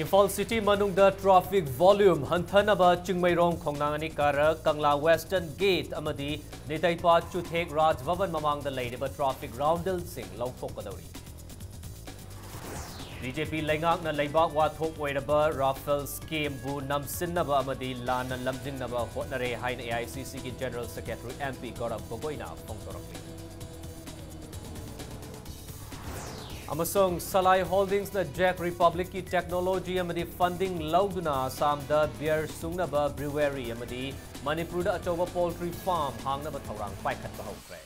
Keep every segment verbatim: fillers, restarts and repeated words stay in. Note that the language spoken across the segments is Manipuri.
ꯏꯝꯐꯥꯜ ꯁꯤꯇꯤ ꯃꯅꯨꯡꯗ ꯇ꯭ꯔꯥꯐꯤꯛ ꯚꯣꯂ꯭ꯌꯨꯝ ꯍꯟꯊꯅꯕ ꯆꯤꯡꯃꯩꯔꯣꯡ ꯈꯣꯡꯅꯥꯡ ꯑꯅꯤ ꯀꯥꯔꯛ, ꯀꯪꯂꯥ ꯋꯦꯁꯇꯔꯟ ꯒꯦꯠ ꯑꯃꯗꯤ ꯅꯤꯇꯩꯄꯥ ꯆꯨꯊꯦꯛ ꯔꯥꯖ ꯚꯕꯟ ꯃꯃꯥꯡꯗ ꯂꯩꯔꯤꯕ ꯇ꯭ꯔꯥꯐꯤꯛ ꯔꯥꯎꯟꯗꯦꯜꯁꯤꯡ ꯂꯧꯊꯣꯛꯀꯗꯧꯔꯤ꯫ ꯕꯤ ꯖꯦ ꯄꯤ ꯂꯩꯉꯥꯛꯅ ꯂꯩꯕꯥꯛ ꯋꯥꯊꯣꯛ ꯑꯣꯏꯔꯕ ꯔꯥꯐꯦꯜ ꯁ꯭ꯀꯦꯝꯕꯨ ꯅꯝꯁꯤꯟꯅꯕ ꯑꯃꯗꯤ ꯂꯥꯟꯅ ꯂꯝꯖꯤꯡꯅꯕ ꯍꯣꯠꯅꯔꯦ ꯍꯥꯏꯅ ꯑꯦ ꯑꯥꯏ ꯁꯤ ꯁꯤꯒꯤ ꯖꯦꯅꯔꯦꯜ ꯁꯦꯀ꯭ꯔꯦꯇꯔꯤ ꯑꯦꯝ ꯄꯤ ꯒꯧꯔꯕ ꯒꯣꯒꯣꯏꯅ ꯐꯣꯡꯗꯣꯔꯛꯂꯤ꯫ ꯑꯃꯁꯨꯡ ꯁꯂꯥꯏ ꯍꯣꯜꯗꯤꯡꯁꯅ ꯖꯦꯛ ꯔꯤꯄꯕ꯭ꯂꯤꯛꯀꯤ ꯇꯦꯛꯅꯣꯂꯣꯖꯤ ꯑꯃꯗꯤ ꯐꯟꯗꯤꯡ ꯂꯧꯗꯨꯅ ꯑꯁꯥꯝꯗ ꯕꯤꯌꯔ ꯁꯨꯡꯅꯕ ꯕ꯭ꯔꯨꯋꯦꯔꯤ ꯑꯃꯗꯤ ꯃꯅꯤꯄꯨꯔꯗ ꯑꯆꯧꯕ ꯄꯣꯜꯇ꯭ꯔꯤ ꯐꯥꯔꯝ ꯍꯥꯡꯅꯕ ꯊꯧꯔꯥꯡ ꯄꯥꯏꯈꯠꯄ ꯍꯧꯈ꯭ꯔꯦ꯫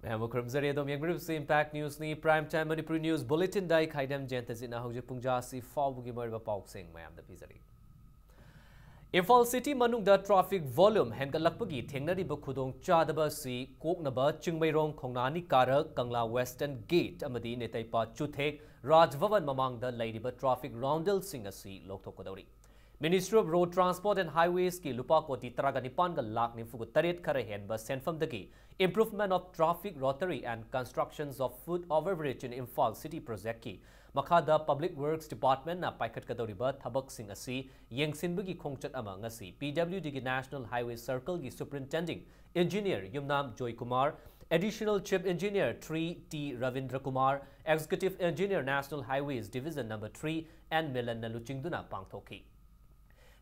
ꯃꯌꯥꯝꯕꯨ ꯈꯨꯔꯨꯝꯖꯔꯤ꯫ ꯑꯗꯣꯝ ꯌꯦꯡꯕꯤꯔꯤꯕꯁꯤ ꯏꯝꯄꯦꯛ ꯅ꯭ꯌꯨꯁꯅꯤ꯫ ꯄ꯭ꯔꯥꯏꯝ ꯇꯥꯏꯝ ꯃꯅꯤꯄꯨꯔꯤ ꯅ꯭ꯌꯨꯁ ꯕꯨꯂꯦꯇꯤꯟꯗ ꯑꯩ ꯈꯥꯏꯗꯦꯝ ꯖꯌꯟꯇꯖꯤꯠꯅ ꯍꯧꯖꯤꯛ ꯄꯨꯡ ꯖꯥ ꯑꯁꯤ ꯐꯥꯎꯕꯒꯤ ꯃꯔꯨꯑꯣꯏꯕ ꯄꯥꯎꯁꯤꯡ ꯃꯌꯥꯝꯗ ꯄꯤꯖꯔꯤ꯫ ꯏꯝꯐꯥꯜ ꯁꯤꯇꯤ ꯃꯅꯨꯡꯗ ꯇ꯭ꯔꯥꯐꯤꯛ ꯚꯣꯂ꯭ꯌꯨꯝ ꯍꯦꯟꯒꯠꯂꯛꯄꯒꯤ ꯊꯦꯡꯅꯔꯤꯕ ꯈꯨꯗꯣꯡꯆꯥꯗꯕ ꯑꯁꯤ ꯀꯣꯛꯅꯕ ꯆꯤꯡꯃꯩꯔꯣꯡ ꯈꯣꯡꯅꯥꯅꯤ ꯀꯥꯔꯛ, ꯀꯪꯂꯥ ꯋꯦꯁꯇꯔꯟ ꯒꯦꯠ ꯑꯃꯗꯤ ꯅꯤꯇꯩꯄꯥ ꯆꯨꯊꯦꯛ ꯔꯥꯖ ꯚꯕꯟ ꯃꯃꯥꯡꯗ ꯂꯩꯔꯤꯕ ꯇ꯭ꯔꯥꯐꯤꯛ ꯔꯥꯎꯟꯗꯦꯜꯁꯤꯡ ꯑꯁꯤ ꯂꯧꯊꯣꯛꯀꯗꯧꯔꯤ꯫ Ministry of Road Transport and Highways ꯀꯤ ꯂꯨꯄꯥ ꯀꯣꯇꯤ ꯇꯔꯥꯒ ꯅꯤꯄꯥꯟꯒ ꯂꯥꯈ ꯅꯤꯐꯨꯒ ꯇꯔꯦꯠ ꯈꯔ ꯍꯦꯟꯕ ꯁꯦꯟꯐꯝꯗꯒꯤ Improvement of Traffic Rotary and Constructions of Foot Overbridge in Imphal City Project ꯀꯤ ꯃꯈꯥꯗ Public Works Department ꯅ ꯄꯥꯏꯈꯠꯀꯗꯧꯔꯤꯕ ꯊꯕꯛꯁꯤꯡ ꯑꯁꯤ ꯌꯦꯡꯁꯤꯟꯕꯒꯤ ꯈꯣꯡꯆꯠ ꯑꯃ ꯉꯁꯤ P W D ꯒꯤ National Highway Circle ꯒꯤ Superintending Engineer ꯌꯨꯝꯅꯥꯝ ꯖꯣꯏ Kumar, Additional Chief Engineer three T Rabindra Kumar, Executive Engineer National Highways Division number three N ꯃꯤꯂꯟꯅ ꯂꯨꯆꯤꯡꯗꯨꯅ ꯄꯥꯡꯊꯣꯛꯈꯤ꯫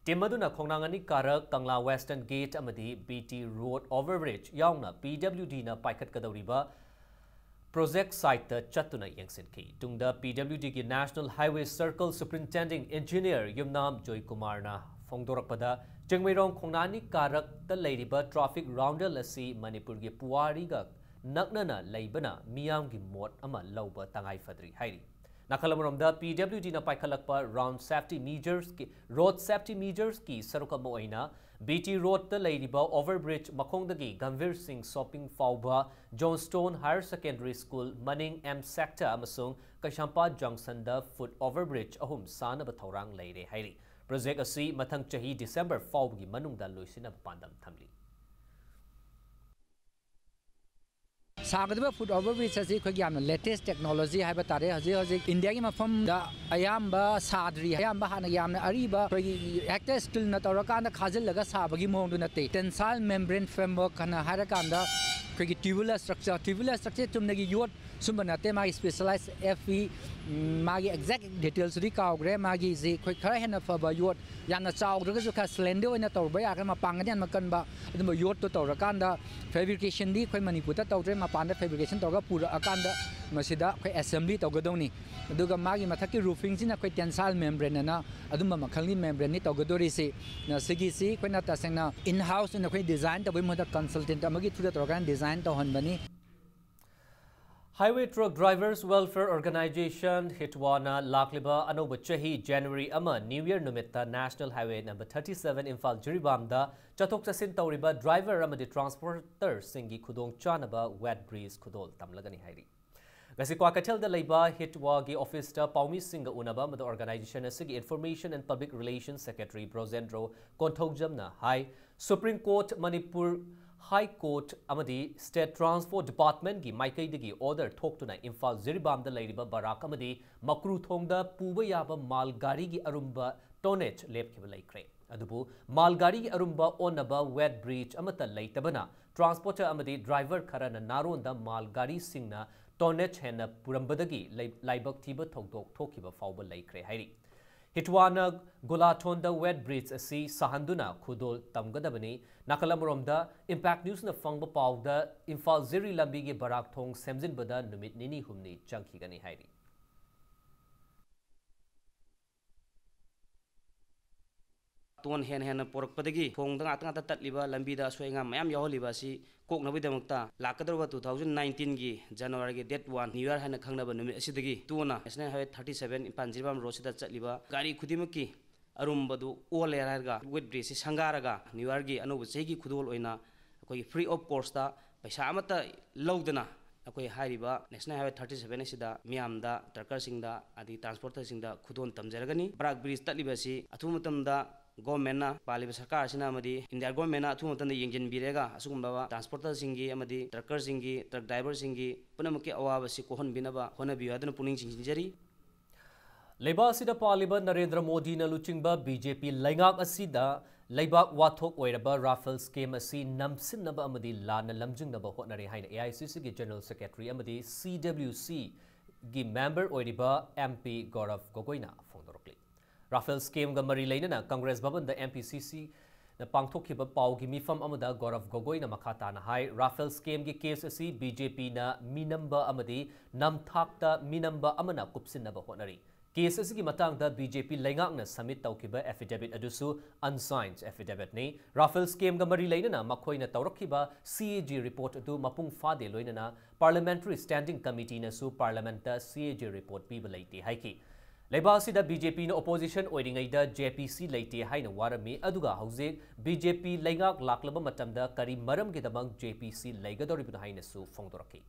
ꯇꯤꯝ ꯑꯗꯨꯅ ꯈꯣꯡꯅꯥꯡ ꯑꯅꯤ ꯀꯥꯔꯛ, ꯀꯪꯂꯥ ꯋꯦꯁꯇꯔꯟ ꯒꯦꯠ ꯑꯃꯗꯤ ꯕꯤ ꯇꯤ ꯔꯣꯗ ꯑꯣꯚꯔꯕ꯭ꯔꯤꯖ ꯌꯥꯎꯅ ꯄꯤ ꯗꯕ꯭ꯂꯤꯎ ꯗꯤꯅ ꯄꯥꯏꯈꯠꯀꯗꯧꯔꯤꯕ ꯄ꯭ꯔꯣꯖꯦꯛ ꯁꯥꯏꯠꯇ ꯆꯠꯇꯨꯅ ꯌꯦꯡꯁꯤꯟꯈꯤ꯫ ꯇꯨꯡꯗ ꯄꯤ ꯗꯕ꯭ꯂꯤꯎ ꯗꯤꯒꯤ National Highway Circle Superintending Engineer ꯌꯨꯝꯅꯥꯝ ꯖꯣꯏ ꯀꯨꯃꯥꯔꯅ ꯐꯣꯡꯗꯣꯔꯛꯄꯗ, ꯆꯤꯡꯃꯩꯔꯣꯡ ꯈꯣꯡꯅꯥꯡ ꯑꯅꯤ ꯀꯥꯔꯛꯇ ꯂꯩꯔꯤꯕ ꯇ꯭ꯔꯥꯐꯤꯛ ꯔꯥꯎꯟꯗꯦꯜ ꯑꯁꯤ ꯃꯅꯤꯄꯨꯔꯒꯤ ꯄꯨꯋꯥꯔꯤꯒ ꯅꯛꯅꯅ ꯂꯩꯕꯅ ꯃꯤꯌꯥꯝꯒꯤ ꯃꯣꯠ ꯑꯃ ꯂꯧꯕ ꯇꯉꯥꯏ ꯐꯗ꯭ꯔꯤ ꯍꯥꯏꯔꯤ꯫ ꯅꯥꯀꯜ ꯑꯃꯔꯣꯝꯗ, ꯄꯤ ꯗꯕ꯭ꯂꯤꯎ ꯗꯤꯅ ꯄꯥꯏꯈꯠꯂꯛꯄ ꯔꯥꯎꯟ ꯁꯦꯐꯇꯤ ꯃꯤꯖꯔꯁꯀꯤ, ꯔꯣꯗ ꯁꯦꯐꯇꯤ ꯃꯤꯖꯔꯁꯀꯤ ꯁꯔꯨꯛ ꯑꯃ ꯑꯣꯏꯅ ꯕꯤ ꯇꯤ ꯔꯣꯗꯇ ꯂꯩꯔꯤꯕ ꯑꯣꯚꯔꯕ꯭ꯔꯤꯖ ꯃꯈꯣꯡꯗꯒꯤ ꯒꯝꯚꯤꯔ ꯁꯤꯡ ꯁꯣꯄꯤꯡ ꯐꯥꯎꯕ, ꯖꯣꯟꯁꯇꯣꯟ ꯍꯥꯌꯔ ꯁꯦꯀꯦꯟꯗꯔꯤ ꯁ꯭ꯀꯨꯜ ꯃꯅꯤꯡ ꯑꯦꯝ ꯁꯦꯛꯇꯔ ꯑꯃꯁꯨꯡ ꯀꯩꯁꯥꯝꯄꯥꯠ ꯖꯪꯁꯟꯗ ꯐꯨꯠ ꯑꯣꯚꯔꯕ꯭ꯔꯤꯖ ꯑꯍꯨꯝ ꯁꯥꯅꯕ ꯊꯧꯔꯥꯡ ꯂꯩꯔꯦ ꯍꯥꯏꯔꯤ꯫ ꯄ꯭ꯔꯣꯖꯦꯛ ꯑꯁꯤ ꯃꯊꯪ ꯆꯍꯤ ꯗꯤꯁꯦꯝꯕꯔ ꯐꯥꯎꯕꯒꯤ ꯃꯅꯨꯡꯗ ꯂꯣꯏꯁꯤꯟꯅꯕ ꯄꯥꯟꯗꯝ ꯊꯝꯂꯤ꯫ ꯁꯥꯒꯗꯕ ꯐꯨꯠ ꯑꯣꯚꯔ ꯕ꯭ꯔꯤꯖ ꯑꯁꯤ ꯑꯩꯈꯣꯏꯒꯤ ꯌꯥꯝꯅ ꯂꯦꯇꯦꯁ ꯇꯦꯛꯅꯣꯂꯣꯖꯤ ꯍꯥꯏꯕ ꯇꯥꯔꯦ꯫ ꯍꯧꯖꯤꯛ ꯍꯧꯖꯤꯛ ꯏꯟꯗꯤꯌꯥꯒꯤ ꯃꯐꯝꯗ ꯑꯌꯥꯝꯕ ꯁꯥꯗ꯭ꯔꯤ, ꯑꯌꯥꯝꯕ ꯍꯥꯟꯅ ꯌꯥꯝꯅ ꯑꯔꯤꯕ ꯑꯩꯈꯣꯏꯒꯤ ꯍꯦꯛꯇ ꯁ꯭ꯇꯤꯜꯅ ꯇꯧꯔꯀꯥꯟꯗ ꯈꯥꯖꯤꯜꯂꯒ ꯁꯥꯕꯒꯤ ꯃꯑꯣꯡꯗꯨ ꯅꯠꯇꯦ꯫ ꯇꯦꯟꯁꯥꯏꯜ ꯃꯦꯝꯕ꯭ꯔꯦꯟ ꯐ꯭ꯔꯦꯝꯋꯔꯛ ꯍꯥꯏꯅ ꯍꯥꯏꯔꯀꯥꯟꯗ ꯑꯩꯈꯣꯏꯒꯤ ꯇ꯭ꯌꯨꯕꯨꯂꯔ ꯁ꯭ꯇ꯭ꯔꯛꯆꯔ, ꯇ꯭ꯌꯨꯕꯨꯂꯔ ꯁ꯭ꯇ꯭ꯔꯛꯆꯔ ꯆꯨꯝꯅꯒꯤ ꯌꯣꯠ ꯁꯨꯝꯕ ꯅꯠꯇꯦ꯫ ꯃꯥꯒꯤ ꯁ꯭ꯄꯦꯁꯤꯌꯦꯂꯥꯏꯖ ꯑꯦꯐ ꯏ, ꯃꯥꯒꯤ ꯑꯦꯛꯖꯦꯛ ꯗꯤꯇꯦꯜꯁꯇꯨꯗꯤ ꯀꯥꯎꯈ꯭ꯔꯦ꯫ ꯃꯥꯒꯤꯁꯤ ꯑꯩꯈꯣꯏ ꯈꯔ ꯍꯦꯟꯅ ꯐꯕ ꯌꯣꯠ, ꯌꯥꯝꯅ ꯆꯥꯎꯗ꯭ꯔꯒꯁꯨ ꯈꯔ ꯁ꯭ꯂꯦꯟꯗꯔ ꯑꯣꯏꯅ ꯇꯧꯕ ꯌꯥꯒꯅꯤ, ꯃꯄꯥꯡꯒꯜ ꯌꯥꯝꯅ ꯀꯟꯕ ꯑꯗꯨꯝꯕ ꯌꯣꯠꯇꯣ ꯇꯧꯔꯀꯥꯟꯗ, ꯐꯦꯕ꯭ꯔꯤꯀꯦꯁꯟꯗꯤ ꯑꯩꯈꯣꯏ ꯃꯅꯤꯄꯨꯔꯗ ꯇꯧꯗ꯭ꯔꯦ, ꯃꯄꯥꯟꯗ ꯐꯦꯕ꯭ꯔꯤꯀꯦꯁꯟ ꯇꯧꯔꯒ ꯄꯨꯔꯛꯑꯀꯥꯟꯗ ꯃꯁꯤꯗ ꯑꯩꯈꯣꯏ ꯑꯦꯁꯦꯝꯕ꯭ꯂꯤ ꯇꯧꯒꯗꯧꯅꯤ꯫ ꯑꯗꯨꯒ ꯃꯥꯒꯤ ꯃꯊꯛꯀꯤ ꯔꯨꯐꯤꯡꯁꯤꯅ ꯑꯩꯈꯣꯏ ꯇꯦꯟꯁꯥꯏꯜ ꯃꯦꯝꯕ꯭ꯔꯦꯟ ꯑꯅ ꯑꯗꯨꯝꯕ ꯃꯈꯜꯒꯤ ꯃꯦꯝꯕ꯭ꯔꯦꯟꯅꯤ ꯇꯧꯒꯗꯧꯔꯤꯁꯤ꯫ ꯁꯤꯒꯤꯁꯤ ꯑꯩꯈꯣꯏꯅ ꯇꯁꯦꯡꯅ ꯏꯟ ꯍꯥꯎꯁ ꯑꯣꯏꯅ ꯑꯩꯈꯣꯏ ꯗꯤꯖꯥꯏꯟ ꯇꯧꯕꯒꯤ ꯃꯍꯨꯠꯇ ꯀꯟꯁꯜꯇꯦꯟꯠ ꯑꯃꯒꯤ ꯊ꯭ꯔꯨꯗ ꯇꯧꯔꯀꯥꯟꯗ ꯗꯤꯖꯥꯏꯟ ꯇꯧꯍꯟꯕꯅꯤ꯫ Highway Truck Drivers Welfare Organization, ꯍꯤꯠꯋꯥꯅ ꯂꯥꯛꯂꯤꯕ ꯑꯅꯧꯕ ꯆꯍꯤ January ꯑꯃ New Year ꯅꯨꯃꯤꯠꯇ National Highway number thirty seven Imphal ꯖꯤꯔꯤꯕꯥꯝꯗ ꯆꯠꯊꯣꯛ ꯆꯠꯁꯤꯟ ꯇꯧꯔꯤꯕ ꯗ꯭ꯔꯥꯏꯚꯔ ꯑꯃꯗꯤ ꯇ꯭ꯔꯥꯟꯁꯄꯣꯔꯇꯔꯁꯤꯡꯒꯤ ꯈꯨꯗꯣꯡꯆꯥꯅꯕ ꯋꯦꯠ ꯕ꯭ꯔꯤꯖ ꯈꯨꯗꯣꯜ ꯇꯝꯂꯒꯅꯤ ꯍꯥꯏꯔꯤ꯫ ꯉꯁꯤ ꯀ꯭ꯋꯥꯀꯩꯊꯦꯜꯗ ꯂꯩꯕ ꯍꯤꯠꯋꯥꯒꯤ ꯑꯣꯐꯤꯁꯇ ꯄꯥꯎꯃꯤꯁꯤꯡꯒ ꯎꯅꯕ ꯑꯃꯗ organization ꯑꯁꯤꯒꯤ Information and Public Relation Secretary Brojendro ꯀꯣꯟꯊꯧꯖꯝꯅ ꯍꯥꯏ, supreme court, Manipur high court ꯑꯃꯗꯤ ꯁ꯭ꯇꯦꯠ ꯇ꯭ꯔꯥꯟꯁꯄꯣꯔꯠ ꯗꯤꯄꯥꯔꯠꯃꯦꯟꯠꯀꯤ ꯃꯥꯏꯀꯩꯗꯒꯤ ꯑꯣꯔꯗꯔ ꯊꯣꯛꯇꯨꯅ ꯏꯝꯐꯥꯜ ꯖꯤꯔꯤꯕꯥꯝꯗ ꯂꯩꯔꯤꯕ ꯕꯔꯥꯛ ꯑꯃꯗꯤ ꯃꯀ꯭ꯔꯨꯊꯣꯡꯗ ꯄꯨꯕ ꯌꯥꯕ ꯃꯥꯜ ꯒꯥꯔꯤꯒꯤ ꯑꯔꯨꯝꯕ ꯇꯣꯅꯦꯖ ꯂꯦꯞꯈꯤꯕ ꯂꯩꯈ꯭ꯔꯦ꯫ ꯑꯗꯨꯕꯨ ꯃꯥꯜ ꯒꯥꯔꯤꯒꯤ ꯑꯔꯨꯝꯕ ꯑꯣꯟꯅꯕ ꯋꯦꯠ ꯕ꯭ꯔꯤꯖ ꯑꯃꯠꯇ ꯂꯩꯇꯕꯅ ꯇ꯭ꯔꯥꯟꯁꯄꯣꯔꯇꯔ ꯑꯃꯗꯤ ꯗ꯭ꯔꯥꯏꯚꯔ ꯈꯔꯅ ꯅꯥꯔꯣꯟꯗ ꯃꯥꯜ ꯒꯥꯔꯤꯁꯤꯡꯅ ꯇꯣꯅꯦꯖ ꯍꯦꯟꯅ ꯄꯨꯔꯝꯕꯗꯒꯤ ꯂꯩ-, ꯂꯥꯏꯕꯛ ꯊꯤꯕ ꯊꯧꯗꯣꯛ ꯊꯣꯛꯈꯤꯕ ꯐꯥꯎꯕ ꯂꯩꯈ꯭ꯔꯦ ꯍꯥꯏꯔꯤ꯫ ꯍꯤꯠꯋꯥꯅ ꯒꯣꯂꯥꯊꯣꯟꯗ ꯋꯦꯠ ꯕ꯭ꯔꯤꯖ ꯑꯁꯤ ꯁꯥꯍꯟꯗꯨꯅ ꯈꯨꯗꯣꯜ ꯇꯝꯒꯗꯕꯅꯤ꯫ ꯅꯥꯀꯜ ꯑꯃꯔꯣꯝꯗ, ꯏꯝꯄꯦꯛ ꯅ꯭ꯌꯨꯁꯅ ꯐꯪꯕ ꯄꯥꯎꯗ ꯏꯝꯐꯥꯜ ꯖꯤꯔꯤ ꯂꯝꯕꯤꯒꯤ ꯕꯔꯥꯛ ꯊꯣꯡ ꯁꯦꯝꯖꯤꯟꯕꯗ ꯅꯨꯃꯤꯠ ꯅꯤꯅꯤ ꯍꯨꯝꯅꯤ ꯆꯪꯈꯤꯒꯅꯤ ꯍꯥꯏꯔꯤ꯫ ꯇꯣꯟ ꯍꯦꯟꯅ ꯍꯦꯟꯅ ꯄꯨꯔꯛꯄꯗꯒꯤ ꯊꯣꯡꯗ ꯉꯥꯛꯇ ꯉꯥꯛꯇ ꯇꯠꯂꯤꯕ, ꯂꯝꯕꯤꯗ ꯑꯁꯣꯏ ꯑꯉꯥꯝ ꯃꯌꯥꯝ ꯌꯥꯎꯍꯜꯂꯤꯕ ꯑꯁꯤ ꯀꯣꯛꯅꯕꯒꯤꯗꯃꯛꯇ ꯂꯥꯛꯀꯗꯧꯔꯤꯕ two thousand nineteenꯒꯤ Januaryꯒꯤ date one, New Year ꯍꯥꯏꯅ ꯈꯪꯅꯕ ꯅꯨꯃꯤꯠ ꯑꯁꯤꯗꯒꯤ ꯇꯨꯅ National Highway thirty seven Imphal Jiribam ꯔꯣꯗꯁꯤꯗ ꯆꯠꯂꯤꯕ ꯒꯥꯔꯤ ꯈꯨꯗꯤꯡꯃꯛꯀꯤ ꯑꯔꯨꯝꯕꯗꯨ ꯑꯣꯜꯂꯦ ꯍꯥꯏꯔꯒ ꯋꯦꯠ ꯕ꯭ꯔꯤꯖꯁꯤ ꯁꯪꯒꯥꯔꯒ New Yearꯒꯤ ꯑꯅꯧꯕ ꯆꯍꯤꯒꯤ ꯈꯨꯗꯣꯜ ꯑꯣꯏꯅ ꯑꯩꯈꯣꯏꯒꯤ free of costꯇ, ꯄꯩꯁꯥ ꯑꯃꯠꯇ ꯂꯧꯗꯅ, ꯑꯩꯈꯣꯏ ꯍꯥꯏꯔꯤꯕ National Highway thirty seven ꯑꯁꯤꯗ ꯃꯤꯌꯥꯝꯗ, ꯇ꯭ꯔꯛꯀꯔꯁꯤꯡꯗ ꯑꯗꯒꯤ ꯇ꯭ꯔꯥꯟꯁꯄꯣꯔꯇꯔꯁꯤꯡꯗ ꯈꯨꯗꯣꯜ ꯇꯝꯖꯔꯒꯅꯤ꯫ ꯕꯔꯥꯛ ꯕ꯭ꯔꯤꯖ ꯇꯠꯂꯤꯕ ꯑꯁꯤ ꯑꯊꯨꯕ ꯃꯇꯝꯗ ꯒꯣꯔꯃꯦꯟꯅ, ꯄꯥꯜꯂꯤꯕ ꯁꯔꯀꯥꯔ ꯑꯁꯤꯅ ꯑꯃꯗꯤ ꯏꯟꯗꯤꯌꯥ ꯒꯣꯔꯃꯦꯟꯅ ꯑꯊꯨꯕ ꯃꯇꯝꯗ ꯌꯦꯡꯁꯤꯟꯕꯤꯔꯒ ꯑꯁꯤꯒꯨꯝꯂꯕ ꯇ꯭ꯔꯥꯟꯁꯄꯣꯔꯇꯔꯁꯤꯡꯒꯤ ꯑꯃꯗꯤ ꯇ꯭ꯔꯛꯀꯔꯁꯤꯡꯒꯤ, ꯇ꯭ꯔꯛ ꯗ꯭ꯔꯥꯏꯚꯔꯁꯤꯡꯒꯤ ꯄꯨꯝꯅꯃꯛꯀꯤ ꯑꯋꯥꯕꯁꯤ ꯀꯣꯛꯍꯟꯕꯤꯅꯕ ꯍꯣꯠꯅꯕꯤꯌꯨ ꯍꯥꯏꯗꯨꯅ ꯄꯨꯛꯅꯤꯡ ꯆꯤꯡꯁꯤꯟꯖꯔꯤ꯫ ꯂꯩꯕꯥꯛ ꯑꯁꯤꯗ ꯄꯥꯜꯂꯤꯕ ꯅꯔꯦꯟꯗ꯭ꯔ ꯃꯣꯗꯤꯅ ꯂꯨꯆꯤꯡꯕ ꯕꯤ ꯖꯦ ꯄꯤ ꯂꯩꯉꯥꯛ ꯑꯁꯤꯗ ꯂꯩꯕꯥꯛ ꯋꯥꯊꯣꯛ ꯑꯣꯏꯔꯕ ꯔꯥꯐꯦꯜ ꯁ꯭ꯀꯦꯝ ꯑꯁꯤ ꯅꯝꯁꯤꯟꯅꯕ ꯑꯃꯗꯤ ꯂꯥꯟꯅ ꯂꯝꯖꯤꯡꯅꯕ ꯍꯣꯠꯅꯔꯤ ꯍꯥꯏꯅ ꯑꯦ ꯑꯥꯏ ꯁꯤ ꯁꯤꯒꯤ ꯖꯦꯅꯔꯦꯜ ꯁꯦꯀ꯭ꯔꯦꯇꯔꯤ ꯑꯃꯗꯤ ꯁꯤ ꯗꯕ꯭ꯂ꯭ꯌꯨ ꯁꯤꯒꯤ ꯃꯦꯝꯕꯔ ꯑꯣꯏꯔꯤꯕ ꯑꯦꯝ ꯄꯤ ꯒꯧꯔꯕ ꯒꯣꯒꯣꯏꯅ ꯐꯣꯡꯗꯣꯔꯛꯂꯤ꯫ ꯔꯥꯐꯦꯜ ꯁ꯭ꯀꯦꯝꯒ ꯃꯔꯤ ꯂꯩꯅꯅ ꯀꯪꯒ꯭ꯔꯦꯁ ꯚꯕꯟꯗ ꯑꯦꯝ ꯄꯤ ꯁꯤ ꯁꯤꯅ ꯄꯥꯡꯊꯣꯛꯈꯤꯕ ꯄꯥꯎꯒꯤ ꯃꯤꯐꯝ ꯑꯃꯗ ꯒꯧꯔꯕ ꯒꯣꯒꯣꯏꯅ ꯃꯈꯥ ꯇꯥꯅ ꯍꯥꯏ, ꯔꯥꯐꯦꯜ ꯁ꯭ꯀꯦꯝꯒꯤ ꯀꯦꯁ ꯑꯁꯤ ꯕꯤ ꯖꯦ ꯄꯤꯅ ꯃꯤꯅꯝꯕ ꯑꯃꯗꯤ ꯅꯝꯊꯥꯛꯇ ꯃꯤꯅꯝꯕ ꯑꯃꯅ ꯀꯨꯞꯁꯤꯟꯅꯕ ꯍꯣꯠꯅꯔꯤ꯫ ꯀꯦꯁ ꯑꯁꯤꯒꯤ ꯃꯇꯥꯡꯗ ꯕꯤ ꯖꯦ ꯄꯤ ꯂꯩꯉꯥꯛꯅ ꯁꯕꯃꯤꯠ ꯇꯧꯈꯤꯕ ꯑꯦꯐꯤꯗꯦꯕꯤꯠ ꯑꯗꯨꯁꯨ ꯑꯟꯁꯥꯏꯟ ꯑꯦꯐꯤꯗꯦꯕꯤꯠꯅꯤ꯫ ꯔꯥꯐꯦꯜ ꯁ꯭ꯀꯦꯝꯒ ꯃꯔꯤ ꯂꯩꯅꯅ ꯃꯈꯣꯏꯅ ꯇꯧꯔꯛꯈꯤꯕ ꯁꯤ ꯑꯦ ꯖꯤ ꯔꯤꯄꯣꯔꯠ ꯑꯗꯨ ꯃꯄꯨꯡ ꯐꯥꯗꯦ, ꯂꯣꯏꯅꯅ ꯄꯥꯔꯂꯤꯌꯥꯃꯦꯟꯇꯔꯤ ꯁ꯭ꯇꯦꯟꯗꯤꯡ ꯀꯃꯤꯇꯤꯅꯁꯨ ꯄꯥꯔꯂꯤꯌꯥꯃꯦꯟꯇ ꯁꯤ ꯑꯦ ꯖꯤ ꯔꯤꯄꯣꯔꯠ ꯄꯤꯕ ꯂꯩꯇꯦ ꯍꯥꯏꯈꯤ꯫ ꯂꯩꯕꯥꯛ ꯑꯁꯤꯗ ꯕꯤ ꯖꯦ ꯄꯤꯅ ꯑꯣꯄꯣꯖꯤꯁꯟ ꯑꯣꯏꯔꯤꯉꯩꯗ ꯖꯦ ꯄꯤ ꯁꯤ ꯂꯩꯇꯦ ꯍꯥꯏꯅ ꯋꯥꯔꯝꯃꯤ, ꯑꯗꯨꯒ ꯍꯧꯖꯤꯛ ꯕꯤ ꯖꯦ ꯄꯤ ꯂꯩꯉꯥꯛ ꯂꯥꯛꯂꯕ ꯃꯇꯝꯗ ꯀꯔꯤ ꯃꯔꯝꯒꯤꯗꯃꯛ ꯖꯦ ꯄꯤ ꯁꯤ ꯂꯩꯒꯗꯧꯔꯤꯕꯅꯣ ꯍꯥꯏꯅꯁꯨ ꯐꯣꯡꯗꯣꯔꯛꯈꯤ꯫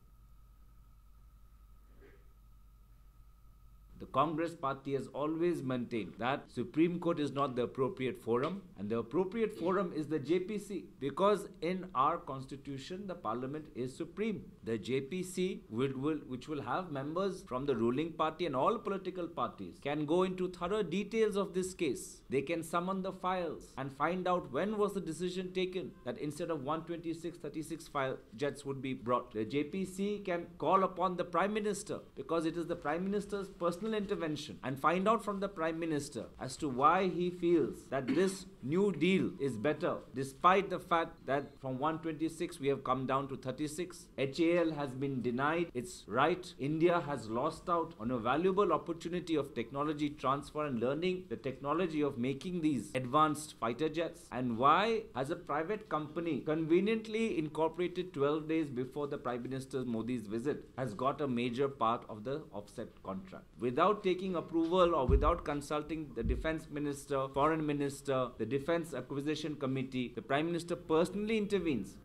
The Congress party has always maintained that Supreme Court is not the appropriate forum, and the appropriate forum is the J P C, because in our constitution, the parliament is supreme. The J P C, will, will, which will have members from the ruling party and all political parties, can go into thorough details of this case. They can summon the files and find out when was the decision taken that instead of one twenty-six, thirty-six file, jets would be brought. The J P C can call upon the Prime Minister, because it is the Prime Minister's personal intervention, and find out from the Prime Minister as to why he feels that this new deal is better, despite the fact that from one twenty-six we have come down to thirty-six. H A L has been denied its right. India has lost out on a valuable opportunity of technology transfer and learning the technology of making these advanced fighter jets. And why has a private company, conveniently incorporated twelve days before the Prime Minister Modi's visit, has got a major part of the offset contract? Without taking approval or without consulting the defense minister, foreign minister, the defense acquisition committee, the Prime Minister personally intervenes.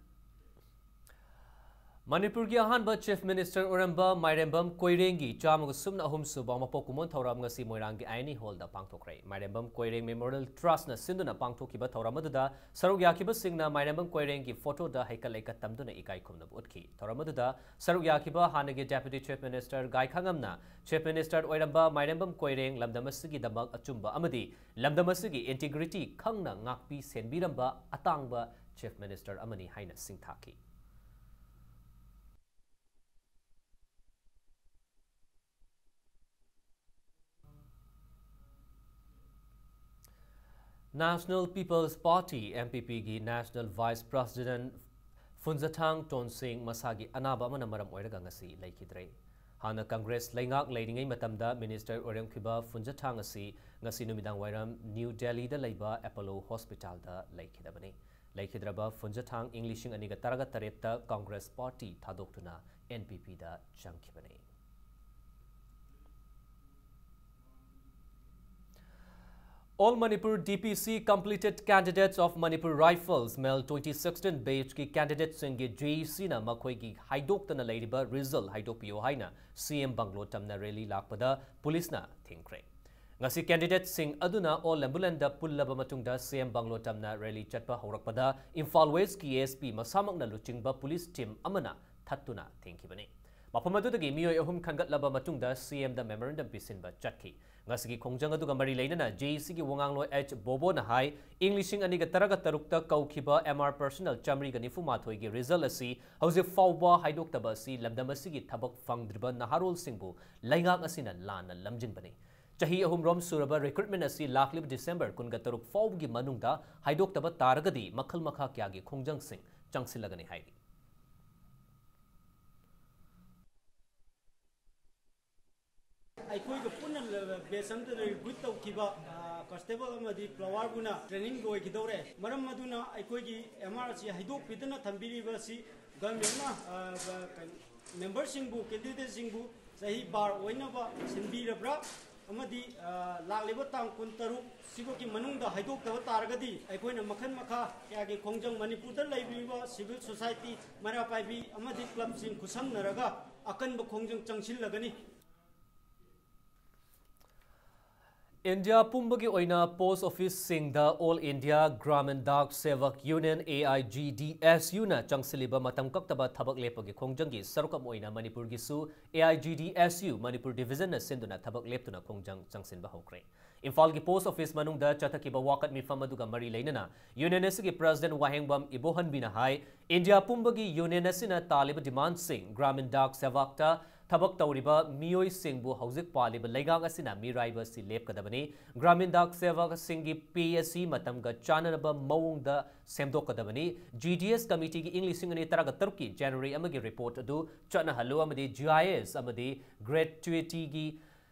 ꯃꯅꯤꯄꯨꯔꯒꯤ ꯑꯍꯥꯟꯕ Chief Minister ꯑꯣꯏꯔꯝꯕ ꯃꯥꯏꯔꯦꯝꯕꯝ ꯀꯣꯏꯔꯦꯡꯒꯤ ꯆꯥꯝꯃꯒ ꯁꯨꯞꯅ ꯑꯍꯨꯝ ꯁꯨꯕ ꯃꯄꯣꯛ ꯀꯨꯝꯑꯣꯟ ꯊꯧꯔꯝ ꯉꯁꯤ ꯃꯣꯏꯔꯥꯡꯒꯤ ꯑꯥꯏ ꯑꯦꯟ ꯏ ꯍꯣꯜꯗ ꯄꯥꯡꯊꯣꯛꯈ꯭ꯔꯦ꯫ ꯃꯥꯏꯔꯦꯝꯕꯝ ꯀꯣꯏꯔꯦꯡ Memorial Trustꯅ ꯁꯤꯟꯗꯨꯅ ꯄꯥꯡꯊꯣꯛꯈꯤꯕ ꯊꯧꯔꯝ ꯑꯗꯨꯗ ꯁꯔꯨꯛ ꯌꯥꯈꯤꯕꯁꯤꯡꯅ ꯃꯥꯏꯔꯦꯝꯕꯝ ꯀꯣꯏꯔꯦꯡꯒꯤ ꯐꯣꯇꯣꯗ ꯍꯩꯀꯠ ꯂꯩꯀꯠ ꯇꯝꯗꯨꯅ ꯏꯀꯥꯏ ꯈꯨꯝꯅꯕ ꯎꯠꯈꯤ꯫ ꯊꯧꯔꯝ ꯑꯗꯨꯗ ꯁꯔꯨꯛ ꯌꯥꯈꯤꯕ ꯍꯥꯟꯅꯒꯤ Deputy Chief Minister ꯒꯥꯏꯈꯉꯝꯅ Chief Minister ꯑꯣꯏꯔꯝꯕ ꯃꯥꯏꯔꯦꯝꯕꯝ ꯀꯣꯏꯔꯦꯡ ꯂꯝꯗꯝ ꯑꯁꯤꯒꯤꯗꯃꯛ ꯑꯆꯨꯝꯕ ꯑꯃꯗꯤ ꯂꯝꯗꯝ ꯑꯁꯤꯒꯤ integrity ꯈꯪꯅ ꯉꯥꯛꯄꯤ ꯁꯦꯟꯕꯤꯔꯝꯕ ꯑꯇꯥꯡꯕ Chief Minister ꯑꯃꯅꯤ ꯍꯥꯏꯅ ꯁꯤꯡꯊꯥꯈꯤ꯫ National People's Party, N P Pꯒꯤ National Vice President ꯐꯨꯟꯖꯊꯥꯡ ꯇꯣꯟꯁꯤꯡ ꯃꯁꯥꯒꯤ ꯑꯅꯥꯕ ꯑꯃꯅ ꯃꯔꯝ ꯑꯣꯏꯔꯒ ꯉꯁꯤ ꯂꯩꯈꯤꯗ꯭ꯔꯦ꯫ ꯍꯥꯟꯅ Congress ꯂꯩꯉꯥꯛ ꯂꯩꯔꯤꯉꯩ ꯃꯇꯝꯗ Minister ꯑꯣꯏꯔꯝꯈꯤꯕ ꯐꯨꯟꯖꯊꯥꯡ ꯑꯁꯤ ꯉꯁꯤ ꯅꯨꯃꯤꯗꯥꯡ ꯋꯥꯏꯔꯝ New Delhiꯗ ꯂꯩꯕ Apollo Hospitalꯗ ꯂꯩꯈꯤꯗꯕꯅꯤ꯫ ꯂꯩꯈꯤꯗ꯭ꯔꯕ ꯐꯨꯟꯖꯊꯥꯡ ꯏꯪ ꯂꯤꯁꯤꯡ ꯑꯅꯤꯒ ꯇꯔꯥꯒ ꯇꯔꯦꯠꯇ Congress Party ꯊꯥꯗꯣꯛꯇꯨꯅ N P Pꯗ ꯆꯪꯈꯤꯕꯅꯤ꯫ All Manipur D P C Completed Candidates of Manipur Rifles, MEL twenty sixteen batchꯀꯤ candidateꯁꯤꯡꯒꯤ J A Cꯅ ꯃꯈꯣꯏꯒꯤ ꯍꯥꯏꯗꯣꯛꯇꯅ ꯂꯩꯔꯤꯕ result ꯍꯥꯏꯗꯣꯛꯄꯤꯌꯨ ꯍꯥꯏꯅ C M bungalow ꯇꯝꯅ rally ꯂꯥꯛꯄꯗ ꯄꯨꯂꯤꯁꯅ ꯊꯤꯡꯈ꯭ꯔꯦ꯫ ꯉꯁꯤ candidateꯁꯤꯡ ꯑꯗꯨꯅ ꯑꯣꯜ ꯂꯝꯕꯨꯂꯦꯟꯗ ꯄꯨꯜꯂꯕ ꯃꯇꯨꯡꯗ C M bungalow ꯇꯝꯅ rally ꯆꯠꯄ ꯍꯧꯔꯛꯄꯗ ꯏꯝꯐꯥꯜ Westꯀꯤ A S P ꯃꯁꯥꯃꯛꯅ ꯂꯨꯆꯤꯡꯕ ꯄꯨꯂꯤꯁ team ꯑꯃꯅ ꯊꯠꯇꯨꯅ ꯊꯤꯡꯈꯤꯕꯅꯤ꯫ ꯃꯐꯝ ꯑꯗꯨꯗꯒꯤ ꯃꯤꯑꯣꯏ ꯑꯍꯨꯝ ꯈꯟꯒꯠꯂꯕ ꯃꯇꯨꯡꯗ C Mꯗ memorandum ꯄꯤꯁꯤꯟꯕ ꯆꯠꯈꯤ꯫ ꯉꯁꯤꯒꯤ ꯈꯣꯡꯖꯪ ꯑꯗꯨꯒ ꯃꯔꯤ ꯂꯩꯅꯅ J A Cꯒꯤ ꯋꯥꯉꯥꯡꯂꯣꯏ H ꯕꯣꯕꯣꯅ ꯍꯥꯏ, ꯏꯪ ꯂꯤꯁꯤꯡ ꯑꯅꯤꯒ ꯇꯔꯥꯒ ꯇꯔꯨꯛꯇ ꯀꯧꯈꯤꯕ M R personnel ꯆꯥꯃꯔꯤꯒ ꯅꯤꯐꯨ ꯃꯥꯊꯣꯏꯒꯤ result ꯑꯁꯤ ꯍꯧꯖꯤꯛ ꯐꯥꯎꯕ ꯍꯥꯏꯗꯣꯛꯇꯕ ꯑꯁꯤ ꯂꯝꯗꯝ ꯑꯁꯤꯒꯤ ꯊꯕꯛ ꯐꯪꯗ꯭ꯔꯤꯕ ꯅꯍꯥꯔꯣꯜꯁꯤꯡꯕꯨ ꯂꯩꯉꯥꯛ ꯑꯁꯤꯅ ꯂꯥꯟꯅ ꯂꯝꯖꯤꯡꯕꯅꯤ꯫ ꯆꯍꯤ ꯑꯍꯨꯝꯔꯣꯝ ꯁꯨꯔꯕ recruitment ꯑꯁꯤ ꯂꯥꯛꯂꯤꯕ December ꯀꯨꯟꯒ ꯇꯔꯨꯛ ꯐꯥꯎꯕꯒꯤ ꯃꯅꯨꯡꯗ ꯍꯥꯏꯗꯣꯛꯇꯕ ꯇꯥꯔꯒꯗꯤ ꯃꯈꯜ ꯃꯈꯥ ꯀꯌꯥꯒꯤ ꯈꯣꯡꯖꯪꯁꯤꯡ ꯆꯪꯁꯤꯜꯂꯒꯅꯤ ꯍꯥꯏꯔꯤ꯫ ꯑꯩꯈꯣꯏꯒ ꯄꯨꯟꯅ batch ꯑꯃꯗ recruit ꯇꯧꯈꯤꯕ, ꯑ, constable ꯑꯃꯗꯤ flowerꯕꯨꯅ training ꯂꯣꯏꯈꯤꯗꯧꯔꯦ꯫ ꯃꯔꯝ ꯑꯗꯨꯅ ꯑꯩꯈꯣꯏꯒꯤ M R ꯑꯁꯤ ꯍꯩꯗꯣꯛꯄꯤꯗꯅ ꯊꯝꯕꯤꯔꯤꯕ ꯑꯁꯤ governmentꯅ, ꯑ, ꯀꯩꯅꯣ, memberꯁꯤꯡꯕꯨ, candidateꯁꯤꯡꯕꯨ ꯆꯍꯤ bar ꯑꯣꯏꯅꯕ ꯁꯤꯟꯕꯤꯔꯕ꯭ꯔꯥ? ꯑꯃꯗꯤ ꯑ, ꯂꯥꯛꯂꯤꯕ ꯇꯥꯡ ꯀꯨꯟꯇꯔꯨꯛ ꯁꯤꯐꯥꯎꯒꯤ ꯃꯅꯨꯡꯗ ꯍꯥꯏꯗꯣꯛꯇꯕ ꯇꯥꯔꯒꯗꯤ ꯑꯩꯈꯣꯏꯅ ꯃꯈꯜ ꯃꯈꯥ ꯀꯌꯥꯒꯤ ꯈꯣꯡꯖꯪ ꯃꯅꯤꯄꯨꯔꯗ ꯂꯩꯕꯤꯕ civil society, ꯃꯩꯔꯥ ꯄꯥꯏꯕꯤ ꯑꯃꯗꯤ clubꯁꯤꯡ ꯈꯨꯠꯁꯝꯅꯔꯒ ꯑꯀꯟꯕ ꯈꯣꯡꯖꯪ ꯆꯪꯁꯤꯜꯂꯒꯅꯤ꯫ ꯏꯟꯗꯤꯌꯥ ꯄꯨꯝꯕꯒꯤ ꯑꯣꯏꯅ ꯄꯣꯁ ꯑꯣꯐꯤꯁꯁꯤꯡꯗ All India Gramin Dak Sevak Union, A I G D S U ꯅ ꯆꯪꯁꯤꯜꯂꯤꯕ ꯃꯇꯝ ꯀꯛꯇꯕ ꯊꯕꯛ ꯂꯦꯞꯄꯒꯤ ꯈꯣꯡꯖꯪꯒꯤ ꯁꯔꯨꯛ ꯑꯃ ꯑꯣꯏꯅ ꯃꯅꯤꯄꯨꯔꯒꯤꯁꯨ A I G D S U Manipur division ꯅ ꯁꯤꯟꯗꯨꯅ ꯊꯕꯛ ꯂꯦꯞꯇꯨꯅ ꯈꯣꯡꯖꯪ ꯆꯪꯁꯤꯟꯕ ꯍꯧꯈ꯭ꯔꯦ꯫ ꯏꯝꯐꯥꯜꯒꯤ ꯄꯣꯁ ꯑꯣꯐꯤꯁ ꯃꯅꯨꯡꯗ ꯆꯠꯊꯈꯤꯕ ꯋꯥꯀꯠ ꯃꯤꯐꯝ ꯑꯗꯨꯒ ꯃꯔꯤ ꯂꯩꯅꯅ ꯌꯨꯅꯤꯌꯟ ꯑꯁꯤꯒꯤ ꯄ꯭ꯔꯦꯁꯤꯗꯦꯟꯠ ꯋꯥꯍꯦꯡꯕꯝ ꯏꯕꯣꯍꯟꯕꯤꯅ ꯍꯥꯏ, ꯏꯟꯗꯤꯌꯥ ꯄꯨꯝꯕꯒꯤ ꯌꯨꯅꯤꯌꯟ ꯑꯁꯤꯅ ꯇꯥꯜꯂꯤꯕ ꯗꯤꯃꯥꯟꯁꯤꯡ ꯒ꯭ꯔꯥꯃꯤꯟ ꯗꯥꯛ ꯁꯦꯚꯥꯛꯇ ꯊꯕꯛ ꯇꯧꯔꯤꯕ ꯃꯤꯑꯣꯏꯁꯤꯡꯕꯨ ꯍꯧꯖꯤꯛ ꯄꯥꯜꯂꯤꯕ ꯂꯩꯉꯥꯛ ꯑꯁꯤꯅ ꯃꯤꯔꯥꯏꯕ ꯑꯁꯤ ꯂꯦꯞꯀꯗꯕꯅꯤ꯫ ꯒ꯭ꯔꯥꯃꯤꯟ ꯗꯥꯛ ꯁꯦꯚꯥꯛꯁꯤꯡꯒꯤ ꯄꯦ ꯑꯁꯤ ꯃꯇꯝꯒ ꯆꯥꯟꯅꯅꯕ ꯃꯑꯣꯡꯗ ꯁꯦꯝꯗꯣꯛꯀꯗꯕꯅꯤ꯫ ꯖꯤ ꯗꯤ ꯑꯦꯁ ꯀꯃꯤꯇꯤꯒꯤ ꯏꯪ ꯂꯤꯁꯤꯡ ꯑꯅꯤ ꯇꯔꯥꯒ ꯇꯔꯨꯛꯀꯤ ꯖꯅꯋꯥꯔꯤ ꯑꯃꯒꯤ ꯔꯤꯄꯣꯔꯠ ꯑꯗꯨ ꯆꯠꯅꯍꯜꯂꯨ ꯑꯃꯗꯤ ꯖꯤ ꯑꯥꯏ ꯑꯦꯁ ꯑꯃꯗꯤ ꯒ꯭ꯔꯦꯆꯨꯏꯇꯤꯒꯤ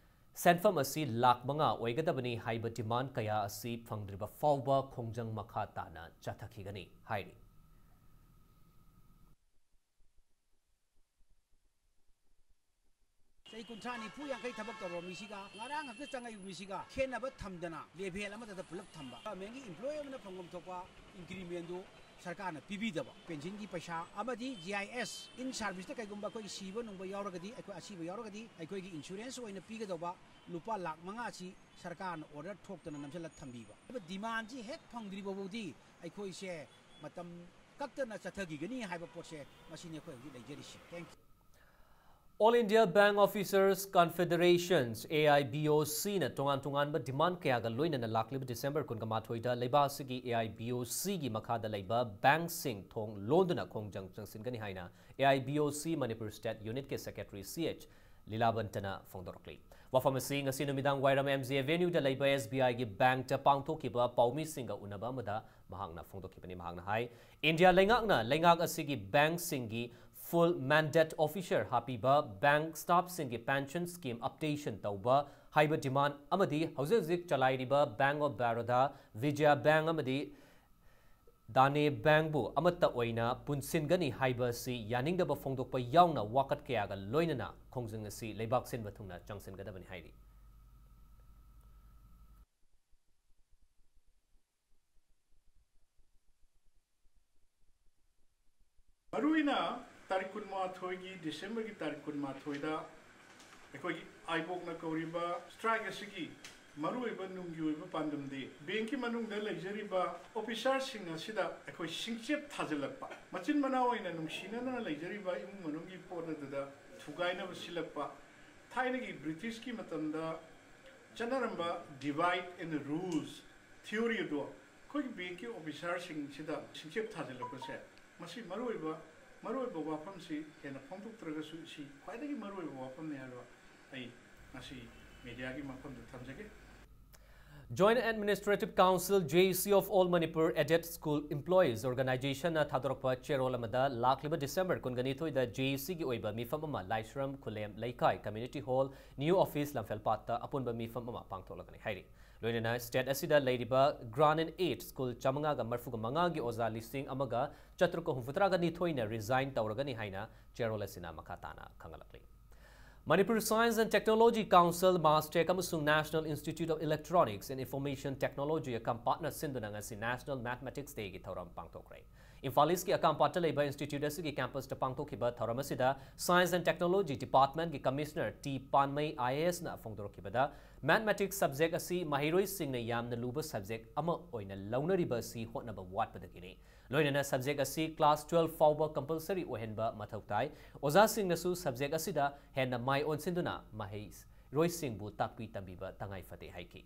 ꯁꯦꯟꯐꯝ ꯑꯁꯤ ꯂꯥꯈ ꯃꯉꯥ ꯑꯣꯏꯒꯗꯕꯅꯤ ꯍꯥꯏꯕ ꯗꯤꯃꯥꯟ ꯀꯌꯥ ꯑꯁꯤ ꯐꯪꯗ꯭ꯔꯤꯕ ꯐꯥꯎꯕ ꯈꯣꯡꯖꯪ ꯃꯈꯥ ꯇꯥꯅ ꯆꯠꯊꯈꯤꯒꯅꯤ ꯍꯥꯏꯔꯤ꯫ ꯆꯍꯤ ꯀꯨꯟꯊ꯭ꯔꯥ, ꯅꯤꯐꯨ, ꯌꯥꯡꯈꯩ ꯊꯕꯛ ꯇꯧꯔꯕ ꯃꯤꯁꯤꯒ ꯉꯔꯥꯡ ꯈꯛꯇ ꯆꯪꯉꯛꯏꯕ ꯃꯤꯁꯤꯒ ꯈꯦꯠꯅꯕ ꯊꯝꯗꯅ ꯂꯦꯚꯦꯜ ꯑꯃꯗꯇ ꯄꯨꯂꯞ ꯊꯝꯕ꯫ ꯒꯚꯔꯟꯃꯦꯟꯒꯤ ꯏꯝꯄ꯭ꯂꯣꯌꯤ ꯑꯃꯅ ꯐꯪꯐꯝ ꯊꯣꯛꯄ ꯏꯟꯀ꯭ꯔꯤꯃꯦꯟꯗꯨ ꯁꯔꯀꯥꯔꯅ ꯄꯤꯕꯤꯗꯕ, ꯄꯦꯟꯁꯤꯟꯒꯤ ꯄꯩꯁꯥ ꯑꯃꯗꯤ ꯖꯤ ꯑꯥꯏ ꯑꯦꯁ, ꯏꯟ ꯁꯥꯔꯚꯤꯁꯇ ꯀꯩꯒꯨꯝꯕ ꯑꯩꯈꯣꯏꯒꯤ ꯁꯤꯕ ꯅꯨꯡꯕ ꯌꯥꯎꯔꯒꯗꯤ, ꯑꯩꯈꯣꯏ ꯑꯁꯤꯕ ꯌꯥꯎꯔꯒꯗꯤ ꯑꯩꯈꯣꯏꯒꯤ ꯏꯟꯁꯨꯔꯦꯟꯁ ꯑꯣꯏꯅ ꯄꯤꯒꯗꯧꯕ ꯂꯨꯄꯥ ꯂꯥꯈ ꯃꯉꯥ ꯑꯁꯤ ꯁꯔꯀꯥꯔꯅ ꯑꯣꯔꯗꯔ ꯊꯣꯛꯇꯅ ꯅꯝꯁꯤꯜꯂ ꯊꯝꯕꯤꯕ꯫ ꯍꯥꯏꯕ ꯗꯤꯃꯥꯟꯁꯤ ꯍꯦꯛ ꯐꯪꯗ꯭ꯔꯤꯕ ꯐꯥꯎꯗꯤ ꯑꯩꯈꯣꯏꯁꯦ ꯃꯇꯝ ꯀꯛꯇꯅ ꯆꯠꯊꯈꯤꯒꯅꯤ ꯍꯥꯏꯕ ꯄꯣꯠꯁꯦ ꯃꯁꯤꯅꯤ ꯑꯩꯈꯣꯏ ꯍꯧꯖꯤꯛ ꯂꯩꯖꯔꯤꯁꯤ꯫ Thank you. All India Bank Officers Confederations, A I B O C ꯅ ꯇꯣꯉꯥꯟ ꯇꯣꯉꯥꯟꯕ ꯗꯤꯃꯥꯟ ꯀꯌꯥꯒ ꯂꯣꯏꯅꯅ ꯂꯥꯛꯂꯤꯕ ꯗꯤꯁꯦꯝꯕꯔ ꯀꯨꯟꯒ ꯃꯥꯊꯣꯏꯗ ꯂꯩꯕꯥꯛ ꯑꯁꯤꯒꯤ A I B O C ꯒꯤ ꯃꯈꯥꯗ ꯂꯩꯕ ꯕꯦꯡꯛꯁꯤꯡ ꯊꯣꯡ ꯂꯣꯟꯗꯨꯅ ꯈꯣꯡꯖꯪ ꯆꯪꯁꯤꯟꯒꯅꯤ ꯍꯥꯏꯅ A I B O C Manipur state ꯌꯨꯅꯤꯠꯀꯤ ꯁꯦꯀ꯭ꯔꯦꯇꯔꯤ ꯁꯤ ꯑꯩꯆ ꯂꯤꯂꯥꯕꯟꯇꯅ ꯐꯣꯡꯗꯣꯔꯛꯂꯤ꯫ ꯋꯥꯐꯝ ꯑꯁꯤ ꯉꯁꯤ ꯅꯨꯃꯤꯗꯥꯡ ꯋꯥꯏꯔꯝ ꯑꯦꯝ ꯖꯤ ꯑꯦꯚꯦꯅ꯭ꯌꯨꯗ ꯂꯩꯕ ꯑꯦꯁ ꯕꯤ ꯑꯥꯏꯒꯤ ꯕꯦꯡꯛꯇ ꯄꯥꯡꯊꯣꯛꯈꯤꯕ ꯄꯥꯎꯃꯤꯁꯤꯡꯒ ꯎꯅꯕ ꯑꯃꯗ ꯃꯍꯥꯛꯅ ꯐꯣꯡꯗꯣꯛꯈꯤꯕꯅꯤ꯫ ꯃꯍꯥꯛꯅ ꯍꯥꯏ, ꯏꯟꯗꯤꯌꯥ ꯂꯩꯉꯥꯛꯅ ꯂꯩꯉꯥꯛ ꯑꯁꯤꯒꯤ ꯕꯦꯡꯛꯁꯤꯡꯒꯤ full mandate officer ꯍꯥꯞꯄꯤꯕ, ꯕꯦꯡꯛ ꯁ꯭ꯇꯥꯐꯁꯤꯡꯒꯤ ꯄꯦꯟꯁꯟ ꯁ꯭ꯀꯤꯝ ꯑꯞꯗꯦꯁꯟ ꯇꯧꯕ ꯍꯥꯏꯕ ꯗꯤꯃꯥꯟ ꯑꯃꯗꯤ ꯍꯧꯖꯤꯛ ꯍꯧꯖꯤꯛ ꯆꯂꯥꯏꯔꯤꯕ Bank of Baroda, ꯚꯤꯖꯌꯥ ꯕꯦꯡꯛ ꯑꯃꯗꯤ ꯗꯥꯅꯦ ꯕꯦꯡꯛꯕꯨ ꯑꯃꯠꯇ ꯑꯣꯏꯅ ꯄꯨꯟꯁꯤꯟꯒꯅꯤ ꯍꯥꯏꯕ ꯑꯁꯤ ꯌꯥꯅꯤꯡꯗꯕ ꯐꯣꯡꯗꯣꯛꯄ ꯌꯥꯎꯅ ꯋꯥꯀꯠ ꯀꯌꯥꯒ ꯂꯣꯏꯅꯅ ꯈꯣꯡꯖꯪ ꯑꯁꯤ ꯂꯩꯕꯥꯛ ꯁꯤꯟꯕ ꯊꯨꯡꯅ ꯆꯪꯁꯤꯟꯒꯗꯕꯅꯤ ꯍꯥꯏꯔꯤ꯫ ꯃꯔꯨꯑꯣꯏꯅ ꯇꯥꯔꯤꯛ ꯀꯨꯟꯃꯥꯊꯣꯏꯒꯤ, ꯗꯤꯁꯦꯝꯕꯔꯒꯤ ꯇꯥꯔꯤꯛ ꯀꯨꯟꯃꯥꯊꯣꯏꯗ ꯑꯩꯈꯣꯏꯒꯤ ꯑꯥꯏꯕꯣꯛꯅ ꯀꯧꯔꯤꯕ strike ꯑꯁꯤꯒꯤ ꯃꯔꯨꯑꯣꯏꯕ ꯅꯨꯡꯒꯤ ꯑꯣꯏꯕ ꯄꯥꯟꯗꯝꯗꯤ ꯕꯦꯡꯛꯀꯤ ꯃꯅꯨꯡꯗ ꯂꯩꯖꯔꯤꯕ officerꯁꯤꯡ ꯑꯁꯤꯗ ꯑꯩꯈꯣꯏ ꯁꯤꯡꯆꯦꯞ ꯊꯥꯖꯤꯜꯂꯛꯄ, ꯃꯆꯤꯟ ꯃꯅꯥꯎ ꯑꯣꯏꯅ ꯅꯨꯡꯁꯤꯅꯅ ꯂꯩꯖꯔꯤꯕ ꯏꯃꯨꯡ ꯃꯅꯨꯡꯒꯤ ꯄꯣꯠ ꯑꯗꯨꯗ ꯊꯨꯒꯥꯏꯅꯕ ꯁꯤꯜꯂꯛꯄ, ꯊꯥꯏꯅꯒꯤ ꯕ꯭ꯔꯤꯇꯤꯁꯀꯤ ꯃꯇꯝꯗ ꯆꯠꯅꯔꯝꯕ divide and rules theory ꯑꯗꯣ ꯑꯩꯈꯣꯏꯒꯤ ꯕꯦꯡꯛꯀꯤ officerꯁꯤꯡꯁꯤꯗ ꯁꯤꯡꯆꯦꯞ ꯊꯥꯖꯤꯜꯂꯛꯄꯁꯦ, ꯃꯁꯤ ꯃꯔꯨꯑꯣꯏꯕ, ꯃꯔꯨꯑꯣꯏꯕ ꯋꯥꯐꯝꯁꯤ ꯍꯦꯟꯅ ꯐꯣꯡꯗꯣꯛꯇ꯭ꯔꯒꯁꯨ, ꯁꯤ ꯈ꯭ꯋꯥꯏꯗꯒꯤ ꯃꯔꯨꯑꯣꯏꯕ ꯋꯥꯐꯝꯅꯤ ꯍꯥꯏꯕ ꯑꯩ ꯉꯁꯤ mediaꯒꯤ ꯃꯐꯝꯗ ꯊꯝꯖꯒꯦ꯫ Joint Administrative Council, J A C of All Manipur Aided School Employees Organizationꯅ ꯊꯥꯗꯣꯔꯛꯄ ꯆꯦꯔꯣꯜ ꯑꯃꯗ ꯂꯥꯛꯂꯤꯕ ꯗꯤꯁꯦꯝꯕꯔ ꯀꯨꯟꯒ ꯅꯤꯊꯣꯏꯗ J A Cꯒꯤ ꯑꯣꯏꯕ ꯃꯤꯐꯝ ꯑꯃ ꯂꯥꯏꯁ꯭ꯔꯝ ꯈꯨꯂꯦꯝ ꯂꯩꯀꯥꯏ Community Hall, New Office, ꯂꯝꯐꯦꯜꯄꯥꯠꯇ ꯑꯄꯨꯟꯕ ꯃꯤꯐꯝ ꯑꯃ ꯄꯥꯡꯊꯣꯛꯂꯒꯅꯤ ꯍꯥꯏꯔꯤ꯫ ꯂꯣꯏꯅꯅ state ꯑꯁꯤꯗ ꯂꯩꯔꯤꯕ Grant in Aid school ꯆꯥꯃꯉꯥꯒ ꯃꯔꯤꯐꯨꯒ ꯃꯉꯥꯒꯤ ꯑꯣꯖꯥ ꯂꯤꯁꯤꯡ ꯑꯃꯒ ꯆꯥꯇ꯭ꯔꯨꯛꯀ ꯍꯨꯝꯐꯨꯇꯔꯥꯒ ꯅꯤꯊꯣꯏꯅ resign ꯇꯧꯔꯒꯅꯤ ꯍꯥꯏꯅ ꯆꯦꯔꯣꯜ ꯑꯁꯤꯅ ꯃꯈꯥ ꯇꯥꯅ ꯈꯪꯍꯜꯂꯛꯂꯤ꯫ Manipur Science and Technology Council, MASTEC, ꯑꯃꯁꯨꯡ National Institute of Electronics and Information Technology, ꯑꯀꯥꯝꯄꯥꯠꯅ ꯁꯤꯟꯗꯨꯅ ꯉꯁꯤ National Mathematics Dayꯒꯤ ꯊꯧꯔꯝ ꯄꯥꯡꯊꯣꯛꯈ꯭ꯔꯦ꯫ ꯏꯝꯐꯥꯜ ꯏꯁꯀꯤ ꯑꯀꯥꯝꯄꯥꯠꯇ ꯂꯩꯕ institute ꯑꯁꯤꯒꯤ campusꯇ ꯄꯥꯡꯊꯣꯛꯈꯤꯕ ꯊꯧꯔꯝ ꯑꯁꯤꯗ Science and Technology Departmentꯀꯤ Commissioner ꯇꯤ ꯄꯥꯟꯃꯩ IASꯅ ꯐꯣꯡꯗꯣꯔꯛꯈꯤꯕꯗ, Mathematics subject ꯑꯁꯤ ꯃꯍꯩꯔꯣꯏꯁꯤꯡꯅ ꯌꯥꯝꯅ ꯂꯨꯕ subject ꯑꯃ ꯑꯣꯏꯅ ꯂꯧꯅꯔꯤꯕ ꯑꯁꯤ ꯍꯣꯠꯅꯕ ꯋꯥꯠꯄꯗꯒꯤꯅꯤ꯫ ꯂꯣꯏꯅꯅ subject ꯑꯁꯤ class twelve ꯐꯥꯎꯕ compulsory ꯑꯣꯏꯍꯟꯕ ꯃꯊꯧ ꯇꯥꯏ꯫ ꯑꯣꯖꯥꯁꯤꯡꯅꯁꯨ subject ꯑꯁꯤꯗ ꯍꯦꯟꯅ ꯃꯥꯏ ꯑꯣꯟꯁꯤꯟꯗꯨꯅ ꯃꯍꯩꯔꯣꯏꯁꯤꯡꯕꯨ ꯇꯥꯛꯄꯤ ꯇꯝꯕꯤꯕ ꯇꯉꯥꯏ ꯐꯗꯦ ꯍꯥꯏꯈꯤ꯫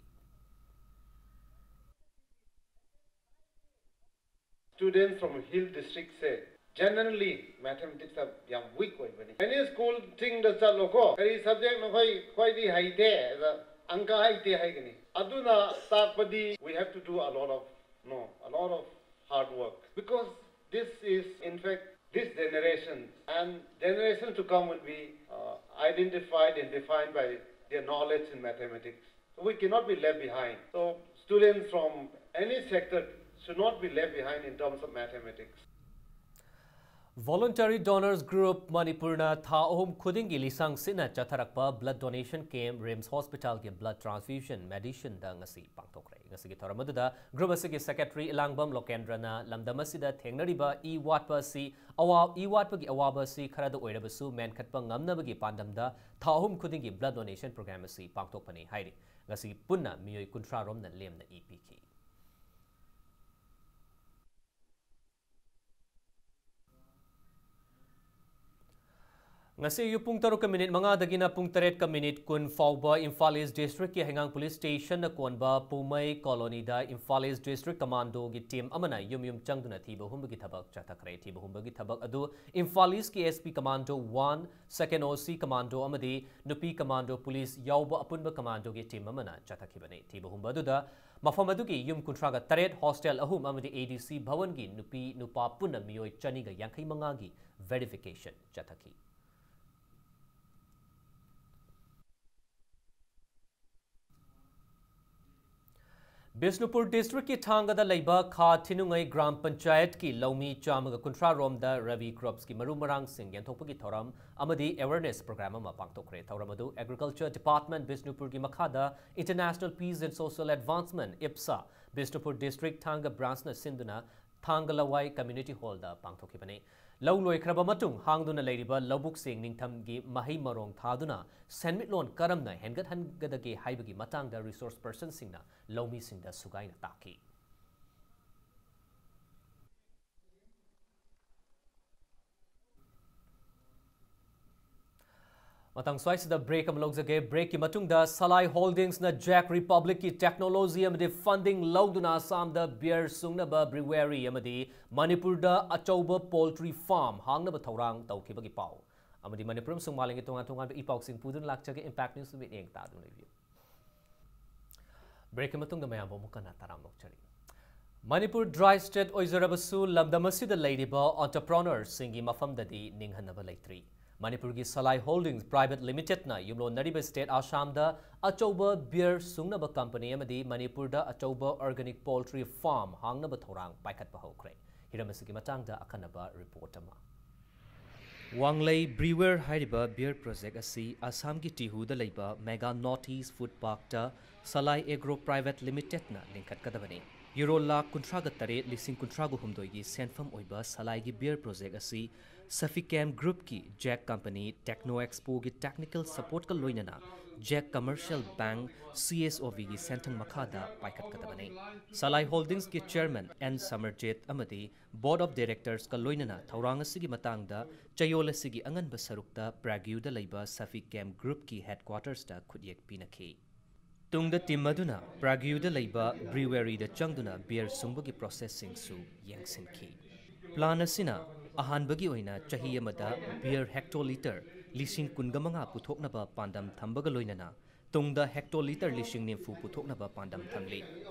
Students from hill districtꯁꯦ generally mathematicsꯇ ꯌꯥꯝ weak ꯑꯣꯏꯕꯅꯤ꯫ Any schoolꯁꯤꯡꯗ ꯆꯠꯂꯣꯀꯣ, ꯀꯔꯤ subject ꯅꯈꯣꯏ ꯈ꯭ꯋꯥꯏꯗꯒꯤ ꯍꯩꯇꯦ? ꯑꯗ ꯑꯪꯀ ꯍꯩꯇꯦ ꯍꯥꯏꯒꯅꯤ꯫ ꯑꯗꯨꯅ ꯇꯥꯛꯄꯗꯤ we have to do a lot of, no, a lot of hard work, because this is, in fact, this generation and generations to come will be uh, identified and defined by their knowledge in mathematics. So we cannot be left behind. So students from any sector should not be left behind in terms of mathematics. Voluntary Donors Group ꯃꯅꯤꯄꯨꯔꯅ ꯊꯥ ꯑꯍꯨꯝ ꯈꯨꯗꯤꯡꯒꯤ ꯂꯤꯁꯥꯡ ꯁꯤꯠꯅ ꯆꯠꯊꯔꯛꯄ blood donation camp RIMS Hospitalꯒꯤ blood transfusion medicineꯗ ꯉꯁꯤ ꯄꯥꯡꯊꯣꯛꯈ꯭ꯔꯦ꯫ ꯉꯁꯤꯒꯤ ꯊꯧꯔꯝ ꯑꯗꯨꯗ group ꯑꯁꯤꯒꯤ secretary ꯏꯂꯥꯡꯕꯝ ꯂꯣꯀꯦꯟꯗ꯭ꯔꯅ ꯂꯝꯗꯝ ꯑꯁꯤꯗ ꯊꯦꯡꯅꯔꯤꯕ ꯏ ꯋꯥꯠꯄ ꯑꯁꯤ ꯑꯋꯥ-, ꯏ ꯋꯥꯠꯄꯒꯤ ꯑꯋꯥꯕ ꯑꯁꯤ ꯈꯔꯗ ꯑꯣꯏꯔꯕꯁꯨ ꯃꯦꯟꯈꯠꯄ ꯉꯝꯅꯕꯒꯤ ꯄꯥꯟꯗꯝꯗ ꯊꯥ ꯑꯍꯨꯝ ꯈꯨꯗꯤꯡꯒꯤ blood donation program ꯑꯁꯤ ꯄꯥꯡꯊꯣꯛꯄꯅꯤ ꯍꯥꯏꯔꯤ꯫ ꯉꯁꯤ ꯄꯨꯟꯅ ꯃꯤꯑꯣꯏ ꯀꯨꯟꯊ꯭ꯔꯥ ꯔꯣꯝꯅ ꯂꯦꯝꯅ ꯏ ꯄꯤꯈꯤ꯫ ꯉꯁꯤ ꯑꯌꯨꯛ ꯄꯨꯡ ꯇꯔꯨꯛꯀ ꯃꯤꯅꯤꯠ ꯃꯉꯥꯗꯒꯤꯅ ꯄꯨꯡ ꯇꯔꯦꯠꯀ ꯃꯤꯅꯤꯠ ꯀꯨꯟ ꯐꯥꯎꯕ ꯏꯝꯐꯥꯜ ꯏꯁ ꯗꯤꯁꯇ꯭ꯔꯤꯛꯀꯤ ꯍꯩꯉꯥꯡ ꯄꯨꯂꯤꯁ ꯁ꯭ꯇꯦꯁꯟꯅ ꯀꯣꯟꯕ ꯄꯨꯃꯩ ꯀꯣꯂꯣꯅꯤꯗ ꯏꯝꯐꯥꯜ ꯏꯁ ꯗꯤꯁꯇ꯭ꯔꯤꯛ ꯀꯃꯥꯟꯗꯣꯒꯤ ꯇꯤꯝ ꯑꯃꯅ ꯌꯨꯝ ꯌꯨꯝ ꯆꯪꯗꯨꯅ ꯊꯤꯕ ꯍꯨꯝꯕꯒꯤ ꯊꯕꯛ ꯆꯠꯊꯈ꯭ꯔꯦ꯫ ꯊꯤꯕ ꯍꯨꯝꯕꯒꯤ ꯊꯕꯛ ꯑꯗꯨ ꯏꯝꯐꯥꯜ ꯏꯁꯀꯤ S P ꯀꯃꯥꯟꯗꯣ ꯋꯥꯟ, ꯁꯦꯀꯦꯟ ꯑꯣ ꯁꯤ ꯀꯃꯥꯟꯗꯣ ꯑꯃꯗꯤ ꯅꯨꯄꯤ ꯀꯃꯥꯟꯗꯣ ꯄꯨꯂꯤꯁ ꯌꯥꯎꯕ ꯑꯄꯨꯟꯕ ꯀꯃꯥꯟꯗꯣꯒꯤ ꯇꯤꯝ ꯑꯃꯅ ꯆꯠꯊꯈꯤꯕꯅꯤ꯫ ꯊꯤꯕ ꯍꯨꯝꯕ ꯑꯗꯨꯗ ꯃꯐꯝ ꯑꯗꯨꯒꯤ ꯌꯨꯝ ꯀꯨꯟꯊ꯭ꯔꯥꯒ ꯇꯔꯦꯠ, ꯍꯣꯁꯇꯦꯜ ꯑꯍꯨꯝ ꯑꯃꯗꯤ A D C ꯚꯋꯟꯒꯤ ꯅꯨꯄꯤ ꯅꯨꯄꯥ ꯄꯨꯟꯅ ꯃꯤꯑꯣꯏ ꯆꯅꯤꯒ ꯌꯥꯡꯈꯩ ꯃꯉꯥꯒꯤ verification ꯆꯠꯊꯈꯤ꯫ ꯕꯤꯁꯅꯨꯄꯨꯔ ꯗꯤꯁꯇ꯭ꯔꯤꯛꯀꯤ ꯊꯥꯡꯒꯗ ꯂꯩꯕ ꯈꯥ ꯊꯤꯅꯨꯡꯉꯩ ꯒ꯭ꯔꯥꯝ ꯄꯟꯆꯥꯌꯠꯀꯤ ꯂꯧꯃꯤ ꯆꯥꯝꯃꯒ ꯀꯨꯟꯊ꯭ꯔꯥ ꯔꯣꯝꯗ ꯔꯕꯤ ꯀ꯭ꯔꯣꯞꯁꯀꯤ ꯃꯔꯨ ꯃꯔꯥꯡꯁꯤꯡ ꯌꯦꯟꯊꯣꯛꯄꯒꯤ ꯊꯧꯔꯝ ꯑꯃꯗꯤ awareness program ꯑꯃ ꯄꯥꯡꯊꯣꯛꯈ꯭ꯔꯦ꯫ ꯊꯧꯔꯝ ꯑꯗꯨ Agriculture Department ꯕꯤꯁꯅꯨꯄꯨꯔꯒꯤ ꯃꯈꯥꯗ International Peace and Social Advancement, IPSA, Bishnupur district ꯊꯥꯡꯒ ꯕ꯭ꯔꯥꯟꯁꯅ ꯁꯤꯟꯗꯨꯅ ꯊꯥꯡꯒ ꯂꯋꯥꯏ Community Hallꯗ ꯄꯥꯡꯊꯣꯛꯈꯤꯕꯅꯤ꯫ ꯂꯧ ꯂꯣꯏꯈ꯭ꯔꯕ ꯃꯇꯨꯡ ꯍꯥꯡꯗꯨꯅ ꯂꯩꯔꯤꯕ ꯂꯧꯕꯨꯛꯁꯤꯡ ꯅꯤꯡꯊꯝꯒꯤ ꯃꯍꯩ ꯃꯔꯣꯡ ꯊꯥꯗꯨꯅ ꯁꯦꯟꯃꯤꯠꯂꯣꯟ ꯀꯔꯝꯅ ꯍꯦꯟꯒꯠꯍꯟꯒꯗꯒꯦ ꯍꯥꯏꯕꯒꯤ ꯃꯇꯥꯡꯗ resource personꯁꯤꯡꯅ ꯂꯧꯃꯤꯁꯤꯡꯗ ꯁꯨꯒꯥꯏꯅ ꯇꯥꯛꯈꯤ꯫ ꯃꯇꯥꯡ ꯁ꯭ꯋꯥꯏꯁꯤꯗ break ꯑꯃ ꯂꯧꯖꯒꯦ꯫ Breakꯀꯤ ꯃꯇꯨꯡꯗ Salai Holdingsꯅ Czech Republicꯀꯤ technology ꯑꯃꯗꯤ funding ꯂꯧꯗꯨꯅ ꯑꯁꯥꯝꯗ beer ꯁꯨꯡꯅꯕ brewery ꯑꯃꯗꯤ ꯃꯅꯤꯄꯨꯔꯗ ꯑꯆꯧꯕ poultry farm ꯍꯥꯡꯅꯕ ꯊꯧꯔꯥꯡ ꯇꯧꯈꯤꯕꯒꯤ ꯄꯥꯎ꯫ ꯑꯃꯗꯤ ꯃꯅꯤꯄꯨꯔ ꯑꯃꯁꯨꯡ ꯃꯥꯂꯦꯝꯒꯤ ꯇꯣꯉꯥꯟ ꯇꯣꯉꯥꯟꯕ ꯏ ꯄꯥꯎꯁꯤꯡ ꯄꯨꯗꯨꯅ ꯂꯥꯛꯆꯒꯦ꯫ Impact News ꯃꯤꯠꯌꯦꯡ ꯇꯥꯗꯨꯅ ꯂꯩꯕꯤꯌꯨ꯫ Breakꯀꯤ ꯃꯇꯨꯡꯗ ꯃꯌꯥꯝꯕꯨ ꯑꯃꯨꯛ ꯍꯟꯅ ꯇꯔꯥꯝꯅ ꯑꯣꯛꯆꯔꯤ꯫ ꯃꯅꯤꯄꯨꯔ dry state ꯑꯣꯏꯖꯔꯕꯁꯨ ꯂꯝꯗꯝ ꯑꯁꯤꯗ ꯂꯩꯔꯤꯕ entrepreneurꯁꯤꯡꯒꯤ ꯃꯐꯝꯗꯗꯤ ꯅꯤꯡꯍꯟꯅꯕ ꯂꯩꯇ꯭ꯔꯤ꯫ ꯃꯅꯤꯄꯨꯔꯒꯤ Salai Holdingsprivate Limitedꯅ ꯌꯨꯝꯂꯣꯟꯅꯔꯤꯕ state ꯑꯁꯥꯝꯗ ꯑꯆꯧꯕ beer ꯁꯨꯡꯅꯕ company ꯑꯃꯗꯤ ꯃꯅꯤꯄꯨꯔꯗ ꯑꯆꯧꯕ organic poultry farm ꯍꯥꯡꯅꯕ ꯊꯧꯔꯥꯡ ꯄꯥꯏꯈꯠꯄ ꯍꯧꯈ꯭ꯔꯦ꯫ ꯍꯤꯔꯝ ꯑꯁꯤꯒꯤ ꯃꯇꯥꯡꯗ ꯑꯈꯟꯅꯕ report ꯑꯃ꯫ ꯋꯥꯡꯂꯩ Brewer ꯍꯥꯏꯔꯤꯕ beer project ꯑꯁꯤ ꯑꯁꯥꯝꯒꯤ ꯇꯤꯍꯨꯗ ꯂꯩꯕ Mega North East Food Parkꯇ ꯁꯂꯥꯏ Agro Private Limitedꯅ ꯂꯤꯡꯈꯠꯀꯗꯕꯅꯤ꯫ Euro ꯂꯥꯈ ꯀꯨꯟꯊ꯭ꯔꯥꯒ ꯇꯔꯦꯠ ꯂꯤꯁꯤꯡ ꯀꯨꯟꯊ꯭ꯔꯥꯒ ꯍꯨꯝꯗꯣꯏꯒꯤ ꯁꯦꯟꯐꯝ ꯑꯣꯏꯕ ꯁꯂꯥꯏꯒꯤ beer project ꯑꯁꯤ Saficam Groupꯀꯤ Jack Company Techno Expoꯒꯤ technical supportꯀ ꯂꯣꯏꯅꯅ Jack Commercial Bank, CSOVꯒꯤ ꯁꯦꯟꯊꯪ ꯃꯈꯥꯗ ꯄꯥꯏꯈꯠꯀꯗꯕꯅꯤ꯫ ꯁꯂꯥꯏ Holdingsꯀꯤ chairman N ꯁꯃꯔꯖꯤꯠ ꯑꯃꯗꯤ board of directorsꯀ ꯂꯣꯏꯅꯅ ꯊꯧꯔꯥꯡ ꯑꯁꯤꯒꯤ ꯃꯇꯥꯡꯗ ꯆꯌꯣꯜ ꯑꯁꯤꯒꯤ ꯑꯉꯟꯕ ꯁꯔꯨꯛꯇ Pragueꯗ ꯂꯩꯕ Saficam Groupꯀꯤ headquartersꯇ ꯈꯨꯠꯌꯦꯛ ꯄꯤꯅꯈꯤ꯫ ꯇꯨꯡꯗ team ꯑꯗꯨꯅ Pragueꯗ ꯂꯩꯕ breweryꯗ ꯆꯪꯗꯨꯅ beer ꯁꯨꯡꯕꯒꯤ processꯁꯤꯡꯁꯨ ꯌꯦꯡꯁꯤꯟꯈꯤ꯫ Plan ꯑꯁꯤꯅ ꯑꯍꯥꯟꯕꯒꯤ ꯑꯣꯏꯅ ꯆꯍꯤ ꯑꯃꯗ beer hectolitre ꯂꯤꯁꯤꯡ ꯀꯨꯟꯒ ꯃꯉꯥ ꯄꯨꯊꯣꯛꯅꯕ ꯄꯥꯟꯗꯝ ꯊꯝꯕꯒ ꯂꯣꯏꯅꯅ ꯇꯨꯡꯗ hectolitre ꯂꯤꯁꯤꯡ ꯅꯤꯐꯨ ꯄꯨꯊꯣꯛꯅꯕ ꯄꯥꯟꯗꯝ ꯊꯝꯂꯤ꯫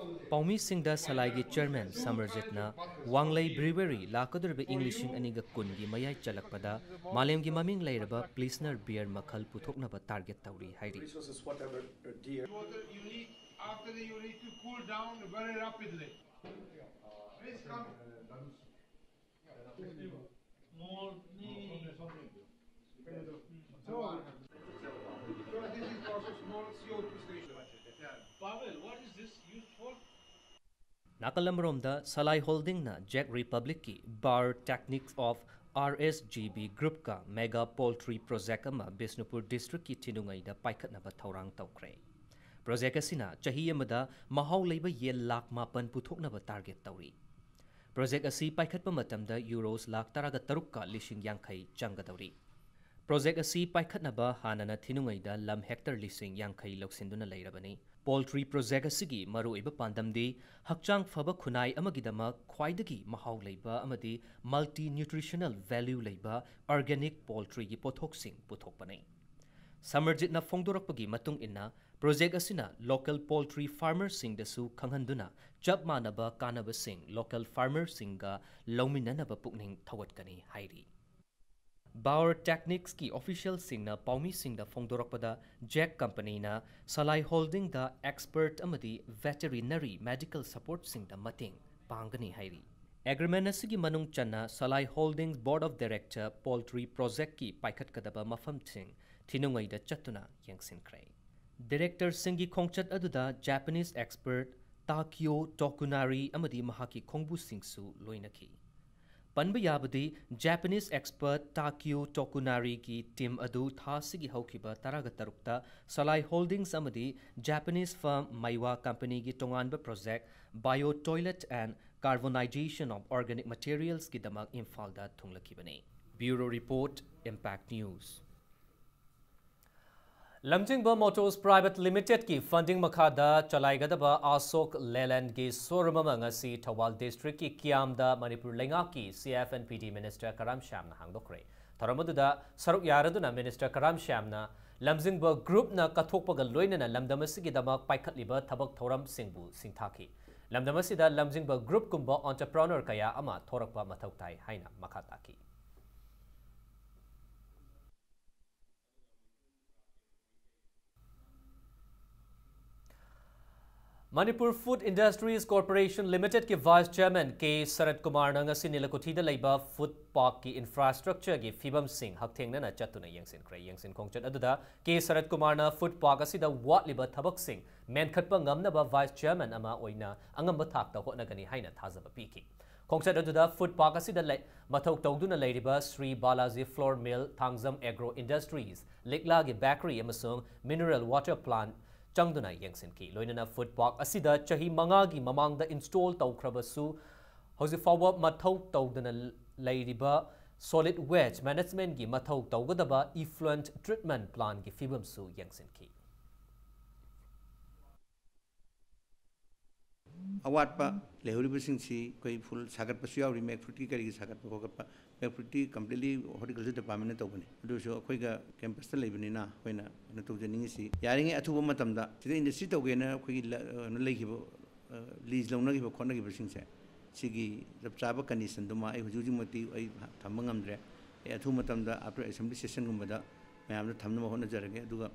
ꯄꯥꯎꯃꯤꯁꯤꯡꯗ ꯁꯂꯥꯏꯒꯤ chairman ꯁꯃꯔꯖꯤꯠꯅ ꯋꯥꯡꯂꯩ Brewery ꯂꯥꯛꯀꯗꯧꯔꯤꯕ ꯏꯪ ꯂꯤꯁꯤꯡ ꯑꯅꯤꯒ ꯀꯨꯟꯒꯤ ꯃꯌꯥꯏ ꯆꯜꯂꯛꯄꯗ ꯃꯥꯂꯦꯝꯒꯤ ꯃꯃꯤꯡ ꯂꯩꯔꯕ Pilsner beer ꯃꯈꯜ ꯄꯨꯊꯣꯛꯅꯕ target ꯇꯧꯔꯤ ꯍꯥꯏꯔꯤ꯫ Resources, whatever, uh, dear. Water you need, after that you need to cool down very rapidly. Please come. Small, mm. So, so this is also small CO two station. Yeah. Pavel, what is this used for? ꯅꯥꯀꯜ ꯑꯃꯔꯣꯝꯗ ꯁꯂꯥꯏ Holdingꯅ Czech Republicꯀꯤ Bauer Technics of RSGB Groupꯀ mega poultry project ꯑꯃ ꯕꯤꯁꯅꯨꯄꯨꯔ districtꯀꯤ ꯊꯤꯅꯨꯡꯉꯩꯗ ꯄꯥꯏꯈꯠꯅꯕ ꯊꯧꯔꯥꯡ ꯇꯧꯈ꯭ꯔꯦ꯫ Project ꯑꯁꯤꯅ ꯆꯍꯤ ꯑꯃꯗ ꯃꯍꯥꯎ ꯂꯩꯕ ꯌꯦꯟ ꯂꯥꯈ ꯃꯥꯄꯟ ꯄꯨꯊꯣꯛꯅꯕ target ꯇꯧꯔꯤ꯫ Project ꯑꯁꯤ ꯄꯥꯏꯈꯠꯄ ꯃꯇꯝꯗ euros ꯂꯥꯈ ꯇꯔꯥꯒ ꯇꯔꯨꯛꯀ ꯂꯤꯁꯤꯡ ꯌꯥꯡꯈꯩ ꯆꯪꯒꯗꯧꯔꯤ꯫ Project ꯑꯁꯤ ꯄꯥꯏꯈꯠꯅꯕ ꯍꯥꯟꯅꯅ ꯊꯤꯅꯨꯡꯉꯩꯗ ꯂꯝ hectare ꯂꯤꯁꯤꯡ ꯌꯥꯡꯈꯩ ꯂꯧꯁꯤꯟꯗꯨꯅ ꯂꯩꯔꯕꯅꯤ꯫ Poultry project ꯑꯁꯤꯒꯤ ꯃꯔꯨꯑꯣꯏꯕ ꯄꯥꯟꯗꯝꯗꯤ ꯍꯛꯆꯥꯡ ꯐꯕ ꯈꯨꯟꯅꯥꯏ ꯑꯃꯒꯤꯗꯃꯛ ꯈ꯭ꯋꯥꯏꯗꯒꯤ ꯃꯍꯥꯎ ꯂꯩꯕ ꯑꯃꯗꯤ multi nutritional value ꯂꯩꯕ organic poultryꯒꯤ ꯄꯣꯠꯊꯣꯛꯁꯤꯡ ꯄꯨꯊꯣꯛꯄꯅꯤ꯫ ꯁꯃꯔꯖꯤꯠꯅ ꯐꯣꯡꯗꯣꯔꯛꯄꯒꯤ ꯃꯇꯨꯡ ꯏꯟꯅ, project ꯑꯁꯤꯅ local poultry farmerꯁꯤꯡꯗꯁꯨ ꯈꯪꯍꯟꯗꯨꯅ ꯆꯞ ꯃꯥꯟꯅꯕ ꯀꯥꯟꯅꯕꯁꯤꯡ local farmerꯁꯤꯡꯒ ꯂꯧꯃꯤꯟꯅꯅꯕ ꯄꯨꯛꯅꯤꯡ ꯊꯧꯒꯠꯀꯅꯤ ꯍꯥꯏꯔꯤ꯫ Bauer Technicsꯀꯤ officialꯁꯤꯡꯅ ꯄꯥꯎꯃꯤꯁꯤꯡꯗ ꯐꯣꯡꯗꯣꯔꯛꯄꯗ, Jack Companyꯅ ꯁꯂꯥꯏ Holdingꯗ expert ꯑꯃꯗꯤ veterinary medical supportꯁꯤꯡꯗ ꯃꯇꯦꯡ ꯄꯥꯡꯒꯅꯤ ꯍꯥꯏꯔꯤ꯫ Agreement ꯑꯁꯤꯒꯤ ꯃꯅꯨꯡ ꯆꯟꯅ Salai Holdings Board of Director Poultry Projectꯀꯤ ꯄꯥꯏꯈꯠꯀꯗꯕ ꯃꯐꯝꯁꯤꯡ ꯊꯤꯅꯨꯡꯉꯩꯗ ꯆꯠꯇꯨꯅ ꯌꯦꯡꯁꯤꯟꯈ꯭ꯔꯦ꯫ Directorꯁꯤꯡꯒꯤ ꯈꯣꯡꯆꯠ ꯑꯗꯨꯗ Japanese expert Takio Tokunari ꯑꯃꯗꯤ ꯃꯍꯥꯛꯀꯤ ꯈꯣꯡꯕꯨꯁꯤꯡꯁꯨ ꯂꯣꯏꯅꯈꯤ꯫ ꯄꯟꯕ ꯌꯥꯕꯗꯤ, Japanese expert Takio Tokunariꯒꯤ team ꯑꯗꯨ ꯊꯥ ꯑꯁꯤꯒꯤ ꯍꯧꯈꯤꯕ ꯇꯔꯥꯒ ꯇꯔꯨꯛꯇ Salai Holdings ꯑꯃꯗꯤ Japanese firm Maiwa companyꯒꯤ ꯇꯣꯉꯥꯟꯕ project Bio Toilet and Carbonization of Organic Materialsꯀꯤꯗꯃꯛ ꯏꯝꯐꯥꯜꯗ ꯊꯨꯡꯂꯈꯤꯕꯅꯤ꯫ Bureau Report, Impact News. ꯂꯝꯖꯤꯡꯕ Motors Private Limitedꯀꯤ funding ꯃꯈꯥꯗ ꯆꯂꯥꯏꯒꯗꯕ ꯑꯁꯣꯛ ꯂꯦꯂꯦꯟꯒꯤ showroom ꯑꯃ ꯉꯁꯤ ꯊꯧꯕꯥꯜ districtꯀꯤ ꯀꯤꯌꯥꯝꯗ ꯃꯅꯤꯄꯨꯔ ꯂꯩꯉꯥꯛꯀꯤ C F and P D minister ꯀꯔꯥꯝ ꯁ꯭ꯌꯥꯝꯅ ꯍꯥꯡꯗꯣꯛꯈ꯭ꯔꯦ꯫ ꯊꯧꯔꯝ ꯑꯗꯨꯗ ꯁꯔꯨꯛ ꯌꯥꯔꯗꯨꯅ minister ꯀꯔꯥꯝ ꯁ꯭ꯌꯥꯝꯅ ꯂꯝꯖꯤꯡꯕ groupꯅ ꯀꯠꯊꯣꯛꯄꯒ ꯂꯣꯏꯅꯅ ꯂꯝꯗꯝ ꯑꯁꯤꯒꯤꯗꯃꯛ ꯄꯥꯏꯈꯠꯂꯤꯕ ꯊꯕꯛ ꯊꯧꯔꯝꯁꯤꯡꯕꯨ ꯁꯤꯡꯊꯥꯈꯤ꯫ ꯂꯝꯗꯝ ꯑꯁꯤꯗ ꯂꯝꯖꯤꯡꯕ groupꯀꯨꯝꯕ entrepreneur ꯀꯌꯥ ꯑꯃ ꯊꯣꯔꯛꯄ ꯃꯊꯧ ꯇꯥꯏ ꯍꯥꯏꯅ ꯃꯈꯥ ꯇꯥꯈꯤ꯫ Manipur Food Industries Corporation Limitedꯀꯤ vice chairman K ꯁꯔꯠ ꯀꯨꯃꯥꯔꯅ ꯉꯁꯤ ꯅꯤꯂꯀꯨꯊꯤꯗ ꯂꯩꯕ food parkꯀꯤ infrastructureꯒꯤ ꯐꯤꯕꯝꯁꯤꯡ ꯍꯛꯊꯦꯡꯅꯅ ꯆꯠꯇꯨꯅ ꯌꯦꯡꯁꯤꯟꯈ꯭ꯔꯦ꯫ ꯌꯦꯡꯁꯤꯟ ꯈꯣꯡꯆꯠ ꯑꯗꯨꯗ K ꯁꯔꯠ ꯀꯨꯃꯥꯔꯅ food park ꯑꯁꯤꯗ ꯋꯥꯠꯂꯤꯕ ꯊꯕꯛꯁꯤꯡ ꯃꯦꯟꯈꯠꯄ ꯉꯝꯅꯕ vice chairman ꯑꯃ ꯑꯣꯏꯅ ꯑꯉꯝꯕ ꯊꯥꯛꯇ ꯍꯣꯠꯅꯒꯅꯤ ꯍꯥꯏꯅ ꯊꯥꯖꯕ ꯄꯤꯈꯤ꯫ ꯈꯣꯡꯆꯠ ꯑꯗꯨꯗ food park ꯑꯁꯤꯗ ꯂꯩ-, ꯃꯊꯧ ꯇꯧꯗꯨꯅ ꯂꯩꯔꯤꯕ Shri Balaji Flour Mill, Thangjam Agro Industries, ꯂꯤꯛꯂꯥꯒꯤ bakery ꯑꯃꯁꯨꯡ mineral water plant ꯆꯪꯗꯨꯅ ꯌꯦꯡꯁꯤꯟꯈꯤ꯫ ꯂꯣꯏꯅꯅ food park ꯑꯁꯤꯗ ꯆꯍꯤ ꯃꯉꯥꯒꯤ ꯃꯃꯥꯡꯗ install ꯇꯧꯈ꯭ꯔꯕꯁꯨ ꯍꯧꯖꯤꯛ ꯐꯥꯎꯕ ꯃꯊꯧ ꯇꯧꯗꯅ ꯂꯩꯔꯤꯕ solid waste managementꯀꯤ ꯃꯊꯧ ꯇꯧꯒꯗꯕ effluent treatment plantꯀꯤ ꯐꯤꯕꯝꯁꯨ ꯌꯦꯡꯁꯤꯟꯈꯤ꯫ ꯑꯋꯥꯠꯄ ꯂꯩꯍꯧꯔꯤꯕꯁꯤꯡꯁꯤ ꯑꯩꯈꯣꯏ full ꯁꯥꯒꯠꯄꯁꯨ ꯌꯥꯎꯔꯤ, ꯃꯦꯛ ꯐ꯭ꯔꯨꯠꯀꯤ ꯀꯔꯤꯒꯤ ꯁꯥꯒꯠꯄ ꯈꯣꯀꯠꯄ꯫ ꯃꯦꯛ ꯐ꯭ꯔꯨꯠꯇꯤ completely horticulture departmentꯅ ꯇꯧꯕꯅꯤ꯫ ꯑꯗꯨꯁꯨ ꯑꯩꯈꯣꯏꯒ campusꯇ ꯂꯩꯕꯅꯤꯅ ꯑꯩꯈꯣꯏꯅ ꯀꯩꯅꯣ ꯇꯧꯖꯅꯤꯡꯉꯤꯁꯤ, ꯌꯥꯔꯤꯉꯩ ꯑꯊꯨꯕ ꯃꯇꯝꯗ ꯁꯤꯗ industry ꯇꯧꯒꯦꯅ ꯑꯩꯈꯣꯏꯒꯤ ꯂ-, ꯀꯩꯅꯣ ꯂꯩꯈꯤꯕ, ꯑ, lease ꯂꯧꯅꯈꯤꯕ ꯈꯣꯠꯅꯈꯤꯕꯁꯤꯡꯁꯦ, ꯁꯤꯒꯤ ꯆꯞ ꯆꯥꯕ conditionꯗꯨꯃ ꯑꯩ ꯍꯧꯖꯤꯛ ꯍꯧꯖꯤꯛꯃꯛꯇꯤ ꯑꯩ ꯊꯝꯕ ꯉꯝꯗ꯭ꯔꯦ꯫ ꯑꯩ ꯑꯊꯨꯕ ꯃꯇꯝꯗ after assembly sessionꯒꯨꯝꯕꯗ ꯃꯌꯥꯝꯗ ꯊꯝꯅꯕ ꯍꯣꯠꯅꯖꯔꯒꯦ꯫ ꯑꯗꯨꯒ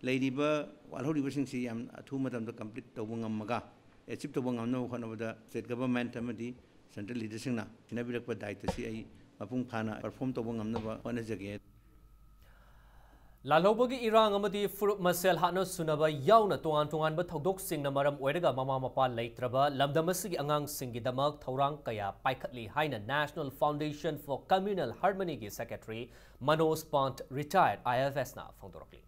ꯂꯩꯔꯤꯕ ꯋꯥꯠꯍꯧꯔꯤꯕꯁꯤꯡꯁꯤ ꯌꯥꯝ ꯑꯊꯨꯕ ꯃꯇꯝꯗ complete ꯇꯧꯕ ꯉꯝꯃꯒ, achieve ꯇꯧꯕ ꯉꯝꯅꯕ ꯍꯣꯠꯅꯕꯗ state government ꯑꯃꯗꯤ ꯁꯦꯟꯇ꯭ꯔꯦꯜ ꯂꯤꯗꯔꯁꯤꯡꯅ ꯁꯤꯟꯅꯕꯤꯔꯛꯄ ꯗꯥꯌꯤꯠꯇ ꯑꯁꯤ ꯑꯩ ꯃꯄꯨꯡ ꯐꯥꯅ ꯄꯔꯐꯣꯔꯝ ꯇꯧꯕ ꯉꯝꯅꯕ ꯍꯣꯠꯅꯖꯒꯦ꯫ ꯂꯥꯜꯍꯧꯕꯒꯤ ꯏꯔꯥꯡ ꯑꯃꯗꯤ ꯐꯨꯔꯨꯞ ꯃꯁꯦꯜ ꯍꯥꯠꯅ ꯁꯨꯅꯕ ꯌꯥꯎꯅ ꯇꯣꯉꯥꯟ ꯇꯣꯉꯥꯟꯕ ꯊꯧꯗꯣꯛꯁꯤꯡꯅ ꯃꯔꯝ ꯑꯣꯏꯔꯒ ꯃꯃꯥ ꯃꯄꯥ ꯂꯩꯇ꯭ꯔꯕ ꯂꯝꯗꯝ ꯑꯁꯤꯒꯤ ꯑꯉꯥꯡꯁꯤꯡꯒꯤꯗꯃꯛ ꯊꯧꯔꯥꯡ ꯀꯌꯥ ꯄꯥꯏꯈꯠꯂꯤ ꯍꯥꯏꯅ National Foundation for Communal Harmony ꯒꯤ Secretary Manoj ꯄꯥꯟꯠ, retired, I F S ꯅ ꯐꯣꯡꯗꯣꯔꯛꯂꯤ꯫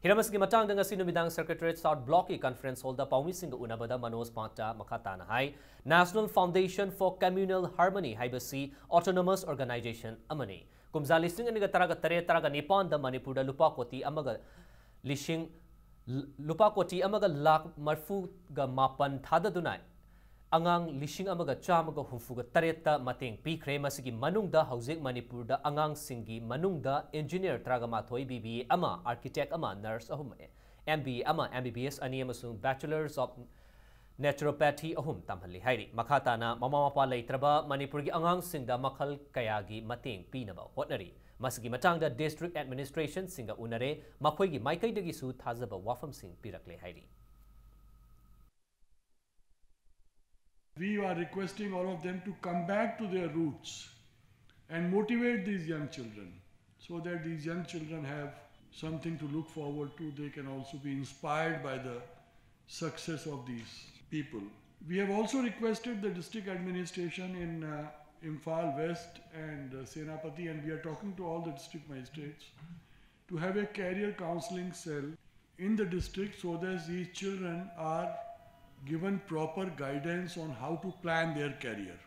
ꯍꯤꯔꯝ ꯑꯁꯤꯒꯤ ꯃꯇꯥꯡꯗ ꯉꯁꯤ ꯅꯨꯃꯤꯗꯥꯡ Secretariat South Block ꯀꯤ conference hall ꯗ ꯄꯥꯎꯃꯤꯁꯤꯡꯒ ꯎꯅꯕꯗ ꯃꯅꯣꯖ ꯄꯥꯟꯠꯅ ꯃꯈꯥ ꯇꯥꯅ ꯍꯥꯏ, National Foundation for Communal Harmony ꯍꯥꯏꯕꯁꯤ autonomous organization ꯑꯃꯅꯤ꯫ ꯀꯨꯝꯖꯥ ꯂꯤꯁꯤꯡ ꯑꯅꯤꯒ ꯇꯔꯥꯒ ꯇꯔꯦꯠ ꯇꯔꯥꯒ ꯅꯤꯄꯥꯟꯗ ꯃꯅꯤꯄꯨꯔꯗ ꯂꯨꯄꯥ ꯀꯣꯇꯤ ꯑꯃꯒ ꯂꯤꯁꯤꯡ, ꯂꯨꯄꯥ ꯀꯣꯇꯤ ꯑꯃꯒ ꯂꯥꯈ ꯃꯔꯤꯐꯨꯒ ꯃꯥꯄꯟ ꯊꯥꯗꯗꯨꯅ ꯑꯉꯥꯡ ꯂꯤꯁꯤꯡ ꯑꯃꯒ ꯆꯥꯝꯃꯒ ꯍꯨꯝꯐꯨꯒ ꯇꯔꯦꯠꯇ ꯃꯇꯦꯡ ꯄꯤꯈ꯭ꯔꯦ꯫ ꯃꯁꯤꯒꯤ ꯃꯅꯨꯡꯗ ꯍꯧꯖꯤꯛ ꯃꯅꯤꯄꯨꯔꯗ ꯑꯉꯥꯡꯁꯤꯡꯒꯤ ꯃꯅꯨꯡꯗ engineer ꯇꯔꯥꯒ ꯃꯥꯊꯣꯏ, B B A ꯑꯃ, architect ꯑꯃ, nurse ꯑꯍꯨꯝ, M B A ꯑꯃ, M B B S ꯑꯅꯤ ꯑꯃꯁꯨꯡ Bachelors of Naturopathy ꯑꯍꯨꯝ ꯇꯝꯍꯜꯂꯤ ꯍꯥꯏꯔꯤ꯫ ꯃꯈꯥ ꯇꯥꯅ ꯃꯃꯥ ꯃꯄꯥ ꯂꯩꯇ꯭ꯔꯕ ꯃꯅꯤꯄꯨꯔꯒꯤ ꯑꯉꯥꯡꯁꯤꯡꯗ ꯃꯈꯜ ꯀꯌꯥꯒꯤ ꯃꯇꯦꯡ ꯄꯤꯅꯕ ꯍꯣꯠꯅꯔꯤ꯫ ꯃꯁꯤꯒꯤ ꯃꯇꯥꯡꯗ district administration ꯁꯤꯡꯒ ꯎꯅꯔꯦ, ꯃꯈꯣꯏꯒꯤ ꯃꯥꯏꯀꯩꯗꯒꯤꯁꯨ ꯊꯥꯖꯕ ꯋꯥꯐꯝꯁꯤꯡ ꯄꯤꯔꯛꯂꯦ ꯍꯥꯏꯔꯤ꯫ We are requesting all of them to come back to their roots and motivate these young children so that these young children have something to look forward to. They can also be inspired by the success of these people. We have also requested the district administration in uh, Imphal West and uh, Senapati, and we are talking to all the district magistrates to have a career counseling cell in the district so that these children are given proper guidance on how to plan their career.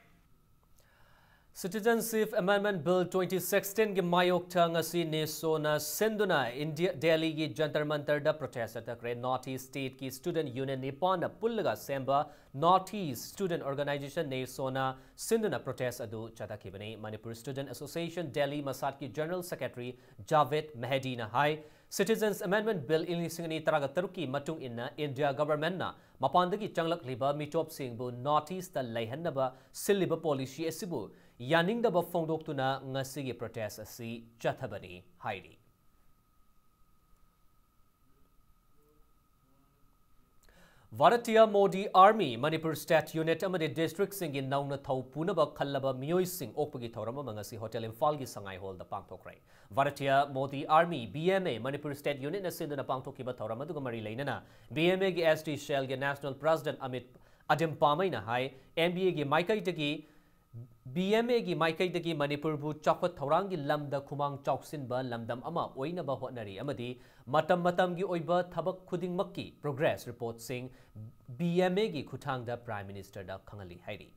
Citizenship Amendment Bill twenty sixteen ꯒꯤ ꯃꯥꯌꯣꯛꯇ ꯉꯁꯤ NESOꯅ ꯁꯤꯟꯗꯨꯅ ꯏꯟꯗꯤꯌꯥ, ꯗꯦꯜꯂꯤꯒꯤ Jantar ꯃꯟꯇꯔꯗ protest ꯆꯠꯊꯈ꯭ꯔꯦ꯫ North East state ꯀꯤ student union ꯅꯤꯄꯥꯟꯅ ꯄꯨꯜꯂꯒ ꯁꯦꯝꯕ North East Student Organisation, NESOꯅ ꯁꯤꯟꯗꯨꯅ protest ꯑꯗꯨ ꯆꯠꯊꯈꯤꯕꯅꯤ꯫ Manipur Student Association Delhi ꯃꯁꯥꯠꯀꯤ General Secretary ꯖꯥꯚꯦꯗ ꯃꯦꯍꯗꯤꯅ ꯍꯥꯏ, Citizens Amendment Bill ꯏꯪ ꯂꯤꯁꯤꯡ ꯑꯅꯤ ꯇꯔꯥꯒ ꯇꯔꯨꯛꯀꯤ ꯃꯇꯨꯡ ꯏꯟꯅ ꯏꯟꯗꯤꯌꯥ governmentꯅ ꯃꯄꯥꯟꯗꯒꯤ ꯆꯪꯂꯛꯂꯤꯕ ꯃꯤꯇꯣꯞꯁꯤꯡꯕꯨ North Eastꯇ ꯂꯩꯍꯟꯅꯕ ꯁꯤꯜꯂꯤꯕ policy ꯑꯁꯤꯕꯨ ꯌꯥꯅꯤꯡꯗꯕ ꯐꯣꯡꯗꯣꯛꯇꯨꯅ ꯉꯁꯤꯒꯤ protest ꯑꯁꯤ ꯆꯠꯊꯕꯅꯤ ꯍꯥꯏꯔꯤ꯫ Bharatiya Modi Army, Manipur State Unit ꯑꯃꯗꯤ districtꯁꯤꯡꯒꯤ ꯅꯧꯅ ꯊꯧ ꯄꯨꯅꯕ ꯈꯜꯂꯕ ꯃꯤꯑꯣꯏꯁꯤꯡ ꯑꯣꯛꯄꯒꯤ ꯊꯧꯔꯝ ꯑꯃ ꯉꯁꯤ Hotel ꯏꯝꯐꯥꯜꯒꯤ ꯁꯉꯥꯏ ꯍꯣꯜꯗ ꯄꯥꯡꯊꯣꯛꯈ꯭ꯔꯦ꯫ Bharatiya Modi Army, B M A, Manipur State Unitꯅ ꯁꯤꯟꯗꯨꯅ ꯄꯥꯡꯊꯣꯛꯈꯤꯕ ꯊꯧꯔꯝ ꯑꯗꯨꯒ ꯃꯔꯤ ꯂꯩꯅꯅ B M Aꯒꯤ S T cellꯒꯤ National President Amit ꯑꯗꯤꯝ ꯄꯥꯃꯩꯅ ꯍꯥꯏ, N B Aꯒꯤ ꯃꯥꯏꯀꯩꯗꯒꯤ B M Aꯒꯤ ꯃꯥꯏꯀꯩꯗꯒꯤ ꯃꯅꯤꯄꯨꯔꯕꯨ ꯆꯥꯎꯈꯠ ꯊꯧꯔꯥꯡꯒꯤ ꯂꯝꯗ ꯈꯨꯃꯥꯡ ꯆꯥꯎꯁꯤꯟꯕ ꯂꯝꯗꯝ ꯑꯃ ꯑꯣꯏꯅꯕ ꯍꯣꯠꯅꯔꯤ ꯑꯃꯗꯤ ꯃꯇꯝ ꯃꯇꯝꯒꯤ ꯑꯣꯏꯕ ꯊꯕꯛ ꯈꯨꯗꯤꯡꯃꯛꯀꯤ progress reportꯁꯤꯡ B M Aꯒꯤ ꯈꯨꯠꯊꯥꯡꯗ Prime Ministerꯗ ꯈꯪꯍꯜꯂꯤ ꯍꯥꯏꯔꯤ꯫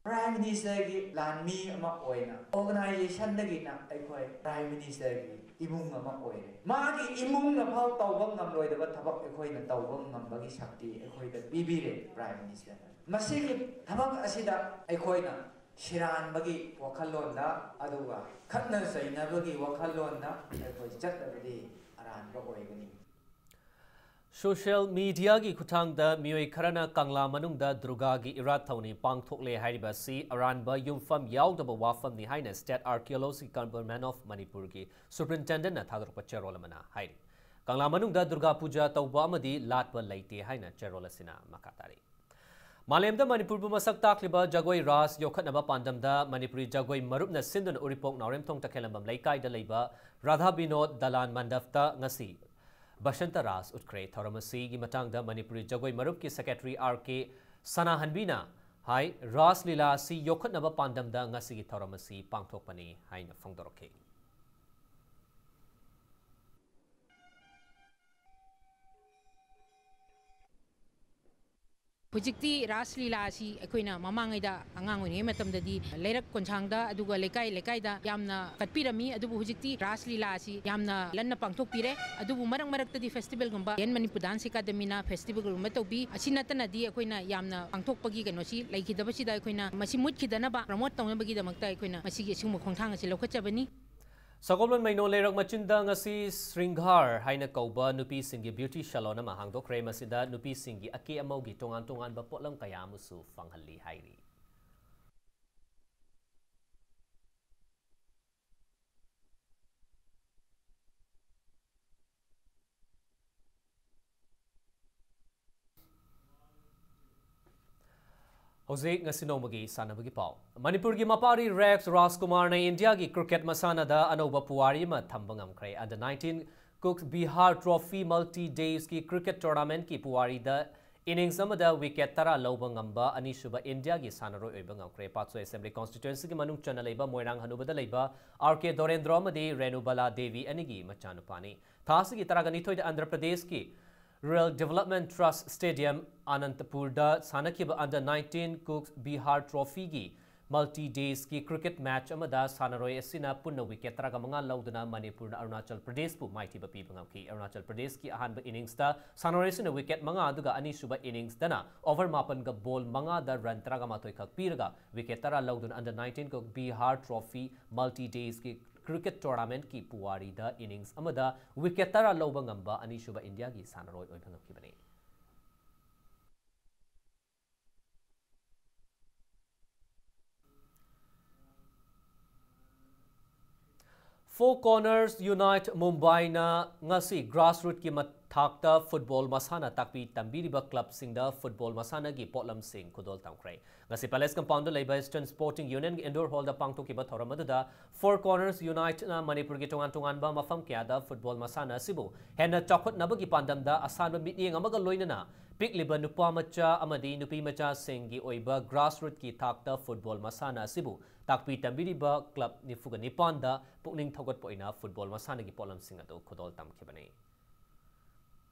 Prime Ministerꯒꯤ ꯂꯥꯟꯃꯤ ꯑꯃ ꯑꯣꯏꯅ organizationꯗꯒꯤꯅ ꯑꯩꯈꯣꯏ Prime Ministerꯒꯤ ꯏꯃꯨꯡ ꯑꯃ ꯑꯣꯏꯔꯦ꯫ ꯃꯥꯒꯤ ꯏꯃꯨꯡꯅ ꯐꯥꯎ ꯇꯧꯕ ꯉꯝꯂꯣꯏꯗꯕ ꯊꯕꯛ ꯑꯩꯈꯣꯏꯅ ꯇꯧꯕ ꯉꯝꯕꯒꯤ ꯁꯛꯇꯤ ꯑꯩꯈꯣꯏꯗ ꯄꯤꯕꯤꯔꯦ Prime Ministerꯅ꯫ ꯃꯁꯤꯒꯤ ꯊꯕꯛ ꯑꯁꯤꯗ ꯑꯩꯈꯣꯏꯅ ꯁꯤꯔꯥꯟꯕꯒꯤ ꯋꯥꯈꯜꯂꯣꯟꯗ ꯑꯗꯨꯒ ꯈꯠꯅ ꯆꯩꯅꯕꯒꯤ ꯋꯥꯈꯜꯂꯣꯟꯗ ꯑꯩꯈꯣꯏ ꯆꯠꯂꯕꯗꯤ ꯑꯔꯥꯟꯕ ꯑꯣꯏꯒꯅꯤ꯫ Social mediaꯒꯤ ꯈꯨꯠꯊꯥꯡꯗ ꯃꯤꯑꯣꯏ ꯈꯔꯅ ꯀꯪꯂꯥ ꯃꯅꯨꯡꯗ ꯗꯨꯔꯒꯥꯒꯤ ꯏꯔꯥꯠ ꯊꯧꯅꯤ ꯄꯥꯡꯊꯣꯛꯂꯦ ꯍꯥꯏꯔꯤꯕ ꯑꯁꯤ ꯑꯔꯥꯟꯕ ꯌꯨꯝꯐꯝ ꯌꯥꯎꯗꯕ ꯋꯥꯐꯝꯅꯤ ꯍꯥꯏꯅ State Archaeology Government of ꯃꯅꯤꯄꯨꯔꯒꯤ Superintendentꯅ ꯊꯥꯗꯣꯔꯛꯄ ꯆꯦꯔꯣꯜ ꯑꯃꯅ ꯍꯥꯏꯔꯤ꯫ ꯀꯪꯂꯥ ꯃꯅꯨꯡꯗ ꯗꯨꯔꯒꯥ ꯄꯨꯖꯥ ꯇꯧꯕ ꯑꯃꯗꯤ ꯂꯥꯠꯄ ꯂꯩꯇꯦ ꯍꯥꯏꯅ ꯆꯦꯔꯣꯜ ꯑꯁꯤꯅ ꯃꯈꯥ ꯇꯥꯔꯤ꯫ ꯃꯥꯂꯦꯝꯗ ꯃꯅꯤꯄꯨꯔꯕꯨ ꯃꯁꯛ ꯇꯥꯛꯂꯤꯕ ꯖꯒꯣꯏ ꯔꯥꯁ ꯌꯣꯛꯈꯠꯅꯕ ꯄꯥꯟꯗꯝꯗ ꯃꯅꯤꯄꯨꯔꯤ ꯖꯒꯣꯏ ꯃꯔꯨꯞꯅ ꯁꯤꯟꯗꯨꯅ ꯎꯔꯤꯄꯣꯛ ꯅꯥꯎꯔꯦꯝꯊꯣꯡ ꯇꯈꯦꯜꯂꯝꯕꯝ ꯂꯩꯀꯥꯏꯗ ꯂꯩꯕ ꯔꯥꯙꯥ ꯕꯤꯅꯣꯗ ꯗꯂꯥꯟ ꯃꯟꯗꯞꯇ ꯉꯁꯤ ꯕꯁꯟꯇ ꯔꯥꯁ ꯎꯠꯈ꯭ꯔꯦ꯫ ꯊꯧꯔꯝ ꯑꯁꯤꯒꯤ ꯃꯇꯥꯡꯗ ꯃꯅꯤꯄꯨꯔꯤ ꯖꯒꯣꯏ ꯃꯔꯨꯞꯀꯤ secretary R K ꯁꯅꯥꯍꯟꯕꯤꯅ ꯍꯥꯏ, ꯔꯥꯁ ꯂꯤꯂꯥ ꯑꯁꯤ ꯌꯣꯛꯈꯠꯅꯕ ꯄꯥꯟꯗꯝꯗ ꯉꯁꯤꯒꯤ ꯊꯧꯔꯝ ꯑꯁꯤ ꯄꯥꯡꯊꯣꯛꯄꯅꯤ ꯍꯥꯏꯅ ꯐꯣꯡꯗꯣꯔꯛꯈꯤ꯫ ꯍꯧꯖꯤꯛꯇꯤ ꯔꯥꯁ ꯂꯤꯂꯥ ꯑꯁꯤ ꯑꯩꯈꯣꯏꯅ ꯃꯃꯥꯡꯉꯩꯗ ꯑꯉꯥꯡ ꯑꯣꯏꯔꯤꯉꯩ ꯃꯇꯝꯗꯗꯤ ꯂꯩꯔꯛ ꯀꯣꯟꯁꯥꯡꯗ ꯑꯗꯨꯒ ꯂꯩꯀꯥꯏ ꯂꯩꯀꯥꯏꯗ ꯌꯥꯝꯅ ꯀꯠꯄꯤꯔꯝꯃꯤ꯫ ꯑꯗꯨꯕꯨ ꯍꯧꯖꯤꯛꯇꯤ ꯔꯥꯁ ꯂꯤꯂꯥ ꯑꯁꯤ ꯌꯥꯝꯅ ꯂꯟꯅ ꯄꯥꯡꯊꯣꯛꯄꯤꯔꯦ꯫ ꯑꯗꯨꯕꯨ ꯃꯔꯛ ꯃꯔꯛꯇꯗꯤ festivalꯒꯨꯝꯕ, Indian Manipur Dance Academyꯅ festivalꯒꯨꯝꯕ ꯇꯧꯕꯤ꯫ ꯑꯁꯤ ꯅꯠꯇꯅꯗꯤ ꯑꯩꯈꯣꯏꯅ ꯌꯥꯝꯅ ꯄꯥꯡꯊꯣꯛꯄꯒꯤ ꯀꯩꯅꯣꯁꯤ ꯂꯩꯈꯤꯗꯕꯁꯤꯗ ꯑꯩꯈꯣꯏꯅ ꯃꯁꯤ ꯃꯨꯠꯈꯤꯗꯅꯕ promote ꯇꯧꯅꯕꯒꯤꯗꯃꯛꯇ ꯑꯩꯈꯣꯏꯅ ꯃꯁꯤꯒꯤ ꯑꯁꯤꯒꯨꯝꯕ ꯈꯣꯡꯊꯥꯡ ꯑꯁꯤ ꯂꯧꯈꯠꯆꯕꯅꯤ꯫ ꯁꯒꯣꯜꯕꯟ ꯃꯩꯅꯣ ꯂꯩꯔꯛ ꯃꯆꯤꯟꯗ ꯉꯁꯤ ꯁ꯭ꯔꯤꯡꯒꯥꯔ ꯍꯥꯏꯅ ꯀꯧꯕ ꯅꯨꯄꯤꯁꯤꯡꯒꯤ beauty salon ꯑꯃ ꯍꯥꯡꯗꯣꯛꯈ꯭ꯔꯦ꯫ ꯃꯁꯤꯗ ꯅꯨꯄꯤꯁꯤꯡꯒꯤ ꯑꯀꯦ ꯑꯃꯧꯒꯤ ꯇꯣꯉꯥꯟ ꯇꯣꯉꯥꯟꯕ ꯄꯣꯠꯂꯝ ꯀꯌꯥ ꯑꯃꯁꯨ ꯐꯪꯍꯜꯂꯤ ꯍꯥꯏꯔꯤ꯫ ꯍꯧꯖꯤꯛ ꯉꯁꯤ ꯅꯣꯡꯃꯒꯤ ꯁꯥꯟꯅꯕꯒꯤ ꯄꯥꯎ꯫ ꯃꯅꯤꯄꯨꯔꯒꯤ ꯃꯄꯥꯔꯤ ꯔꯦꯛꯁ ꯔꯥꯖꯀꯨꯃꯥꯔꯅ ꯏꯟꯗꯤꯌꯥꯒꯤ ꯀ꯭ꯔꯤꯀꯦꯠ ꯃꯁꯥꯟꯅꯗ ꯑꯅꯧꯕ ꯄꯨꯋꯥꯔꯤ ꯑꯃ ꯊꯝꯕ ꯉꯝꯈ꯭ꯔꯦ꯫ Under nineteen Cook Bihar Trophy Multi Daysꯀꯤ ꯀ꯭ꯔꯤꯀꯦꯠ ꯇꯣꯔꯅꯥꯃꯦꯟꯠꯀꯤ ꯄꯨꯋꯥꯔꯤꯗ ꯏꯅꯤꯡꯁ ꯑꯃꯗ ꯋꯤꯀꯦꯠ ꯇꯔꯥ ꯂꯧꯕ ꯉꯝꯕ ꯑꯅꯤꯁꯨꯕ ꯏꯟꯗꯤꯌꯥꯒꯤ ꯁꯥꯟꯅꯔꯣꯏ ꯑꯣꯏꯕ ꯉꯝꯈ꯭ꯔꯦ꯫ ꯄꯥꯠꯁꯣꯏ ꯑꯦꯁꯦꯝꯕ꯭ꯂꯤ ꯀꯣꯟꯁꯇꯤꯇ꯭ꯋꯦꯟꯁꯤꯒꯤ ꯃꯅꯨꯡ ꯆꯟꯅ ꯂꯩꯕ ꯃꯣꯏꯔꯥꯡ ꯍꯅꯨꯕꯗ ꯂꯩꯕ ꯑꯥꯔ ꯀꯦ ꯗꯣꯔꯦꯟꯗ꯭ꯔꯣ ꯑꯃꯗꯤ ꯔꯦꯅꯨꯕꯂꯥ ꯗꯦꯕꯤ ꯑꯅꯤꯒꯤ ꯃꯆꯥꯅꯨꯄꯥꯅꯤ꯫ ꯊꯥ ꯑꯁꯤꯒꯤ ꯇꯔꯥꯒ ꯅꯤꯊꯣꯏꯗ ꯑꯟꯙ꯭ꯔ ꯄ꯭ꯔꯗꯦꯁꯀꯤ Rural Development Trust Stadium, ꯑꯅꯟꯇꯄꯨꯔꯗ ꯁꯥꯟꯅꯈꯤꯕ Under nineteen Cook Bihar Trophyꯒꯤ Multi Daysꯀꯤ ꯀ꯭ꯔꯤꯀꯦꯠ ꯃꯦꯆ ꯑꯃꯗ ꯁꯥꯟꯅꯔꯣꯏ ꯑꯁꯤꯅ ꯄꯨꯟꯅ ꯋꯤꯀꯦꯠ ꯇꯔꯥꯒ ꯃꯉꯥ ꯂꯧꯗꯨꯅ ꯃꯅꯤꯄꯨꯔꯅ ꯑꯔꯨꯅꯥꯆꯜ ꯄ꯭ꯔꯗꯦꯁꯄꯨ ꯃꯥꯏꯊꯤꯕ ꯄꯤꯕ ꯉꯝꯈꯤ꯫ ꯑꯔꯨꯅꯥꯆꯜ ꯄ꯭ꯔꯗꯦꯁꯀꯤ ꯑꯍꯥꯟꯕ ꯏꯅꯤꯡꯁꯇ ꯁꯥꯟꯅꯔꯣꯏ ꯑꯁꯤꯅ ꯋꯤꯀꯦꯠ ꯃꯉꯥ, ꯑꯗꯨꯒ ꯑꯅꯤꯁꯨꯕ ꯏꯅꯤꯡꯁꯇꯅ ꯑꯣꯚꯔ ꯃꯥꯄꯟꯒ ꯕꯣꯜ ꯃꯉꯥꯗ ꯔꯟ ꯇꯔꯥꯒ ꯃꯥꯊꯣꯏ ꯈꯛ ꯄꯤꯔꯒ ꯋꯤꯀꯦꯠ ꯇꯔꯥ ꯂꯧꯗꯨꯅ Under nineteen Cook Bihar Trophy Multi Daysꯀꯤ ꯀ꯭ꯔꯤꯀꯦꯠ ꯇꯣꯔꯅꯥꯃꯦꯟꯠꯀꯤ ꯄꯨꯋꯥꯔꯤꯗ ꯏꯅꯤꯡꯁ ꯑꯃꯗ ꯋꯤꯀꯦꯠ ꯇꯔꯥ ꯂꯧꯕ ꯉꯝꯕ ꯑꯅꯤꯁꯨꯕ ꯏꯟꯗꯤꯌꯥꯒꯤ ꯁꯥꯟꯅꯔꯣꯏ ꯑꯣꯏꯕ ꯉꯝꯈꯤꯕꯅꯤ꯫ Four Corners Unite Mumbaiꯅ ꯉꯁꯤ grassrootsꯀꯤ ꯃꯊꯥꯛꯇ ꯐꯨꯠꯕꯣꯜ ꯃꯁꯥꯟꯅ ꯇꯥꯛꯄꯤ ꯇꯝꯕꯤꯔꯤꯕ ꯀ꯭ꯂꯕꯁꯤꯡꯗ ꯐꯨꯠꯕꯣꯜ ꯃꯁꯥꯟꯅꯒꯤ ꯄꯣꯠꯂꯝꯁꯤꯡ ꯈꯨꯗꯣꯜ ꯇꯝꯈ꯭ꯔꯦ꯫ ꯉꯁꯤ ꯄꯦꯂꯦꯁ ꯀꯝꯄꯥꯎꯟꯗ ꯂꯩꯕ Eastern Sporting Unionꯒꯤ indoor hallꯗ ꯄꯥꯡꯊꯣꯛꯈꯤꯕ ꯊꯧꯔꯝ ꯑꯗꯨꯗ Four Corners Uniteꯅ ꯃꯅꯤꯄꯨꯔꯒꯤ ꯇꯣꯉꯥꯟ ꯇꯣꯉꯥꯟꯕ ꯃꯐꯝ ꯀꯌꯥꯗ ꯐꯨꯠꯕꯣꯜ ꯃꯁꯥꯟꯅ ꯑꯁꯤꯕꯨ ꯍꯦꯟꯅ ꯆꯥꯎꯈꯠꯅꯕꯒꯤ ꯄꯥꯟꯗꯝꯗ ꯑꯁꯥꯟꯕ ꯃꯤꯠꯌꯦꯡ ꯑꯃꯒ ꯂꯣꯏꯅꯅ ꯄꯤꯛꯂꯤꯕ ꯅꯨꯄꯥ ꯃꯆꯥ ꯑꯃꯗꯤ ꯅꯨꯄꯤ ꯃꯆꯥꯁꯤꯡꯒꯤ ꯑꯣꯏꯕ grassrootsꯀꯤ ꯊꯥꯛꯇ ꯐꯨꯠꯕꯣꯜ ꯃꯁꯥꯟꯅ ꯑꯁꯤꯕꯨ ꯇꯥꯛꯄꯤ ꯇꯝꯕꯤꯔꯤꯕ ꯀ꯭ꯂꯕ ꯅꯤꯐꯨꯒ ꯅꯤꯄꯥꯟꯗ ꯄꯨꯛꯅꯤꯡ ꯊꯧꯒꯠꯄ ꯑꯣꯏꯅ ꯐꯨꯠꯕꯣꯜ ꯃꯁꯥꯟꯅꯒꯤ ꯄꯣꯠꯂꯝꯁꯤꯡ ꯑꯗꯨ ꯈꯨꯗꯣꯜ ꯇꯝꯈꯤꯕꯅꯤ꯫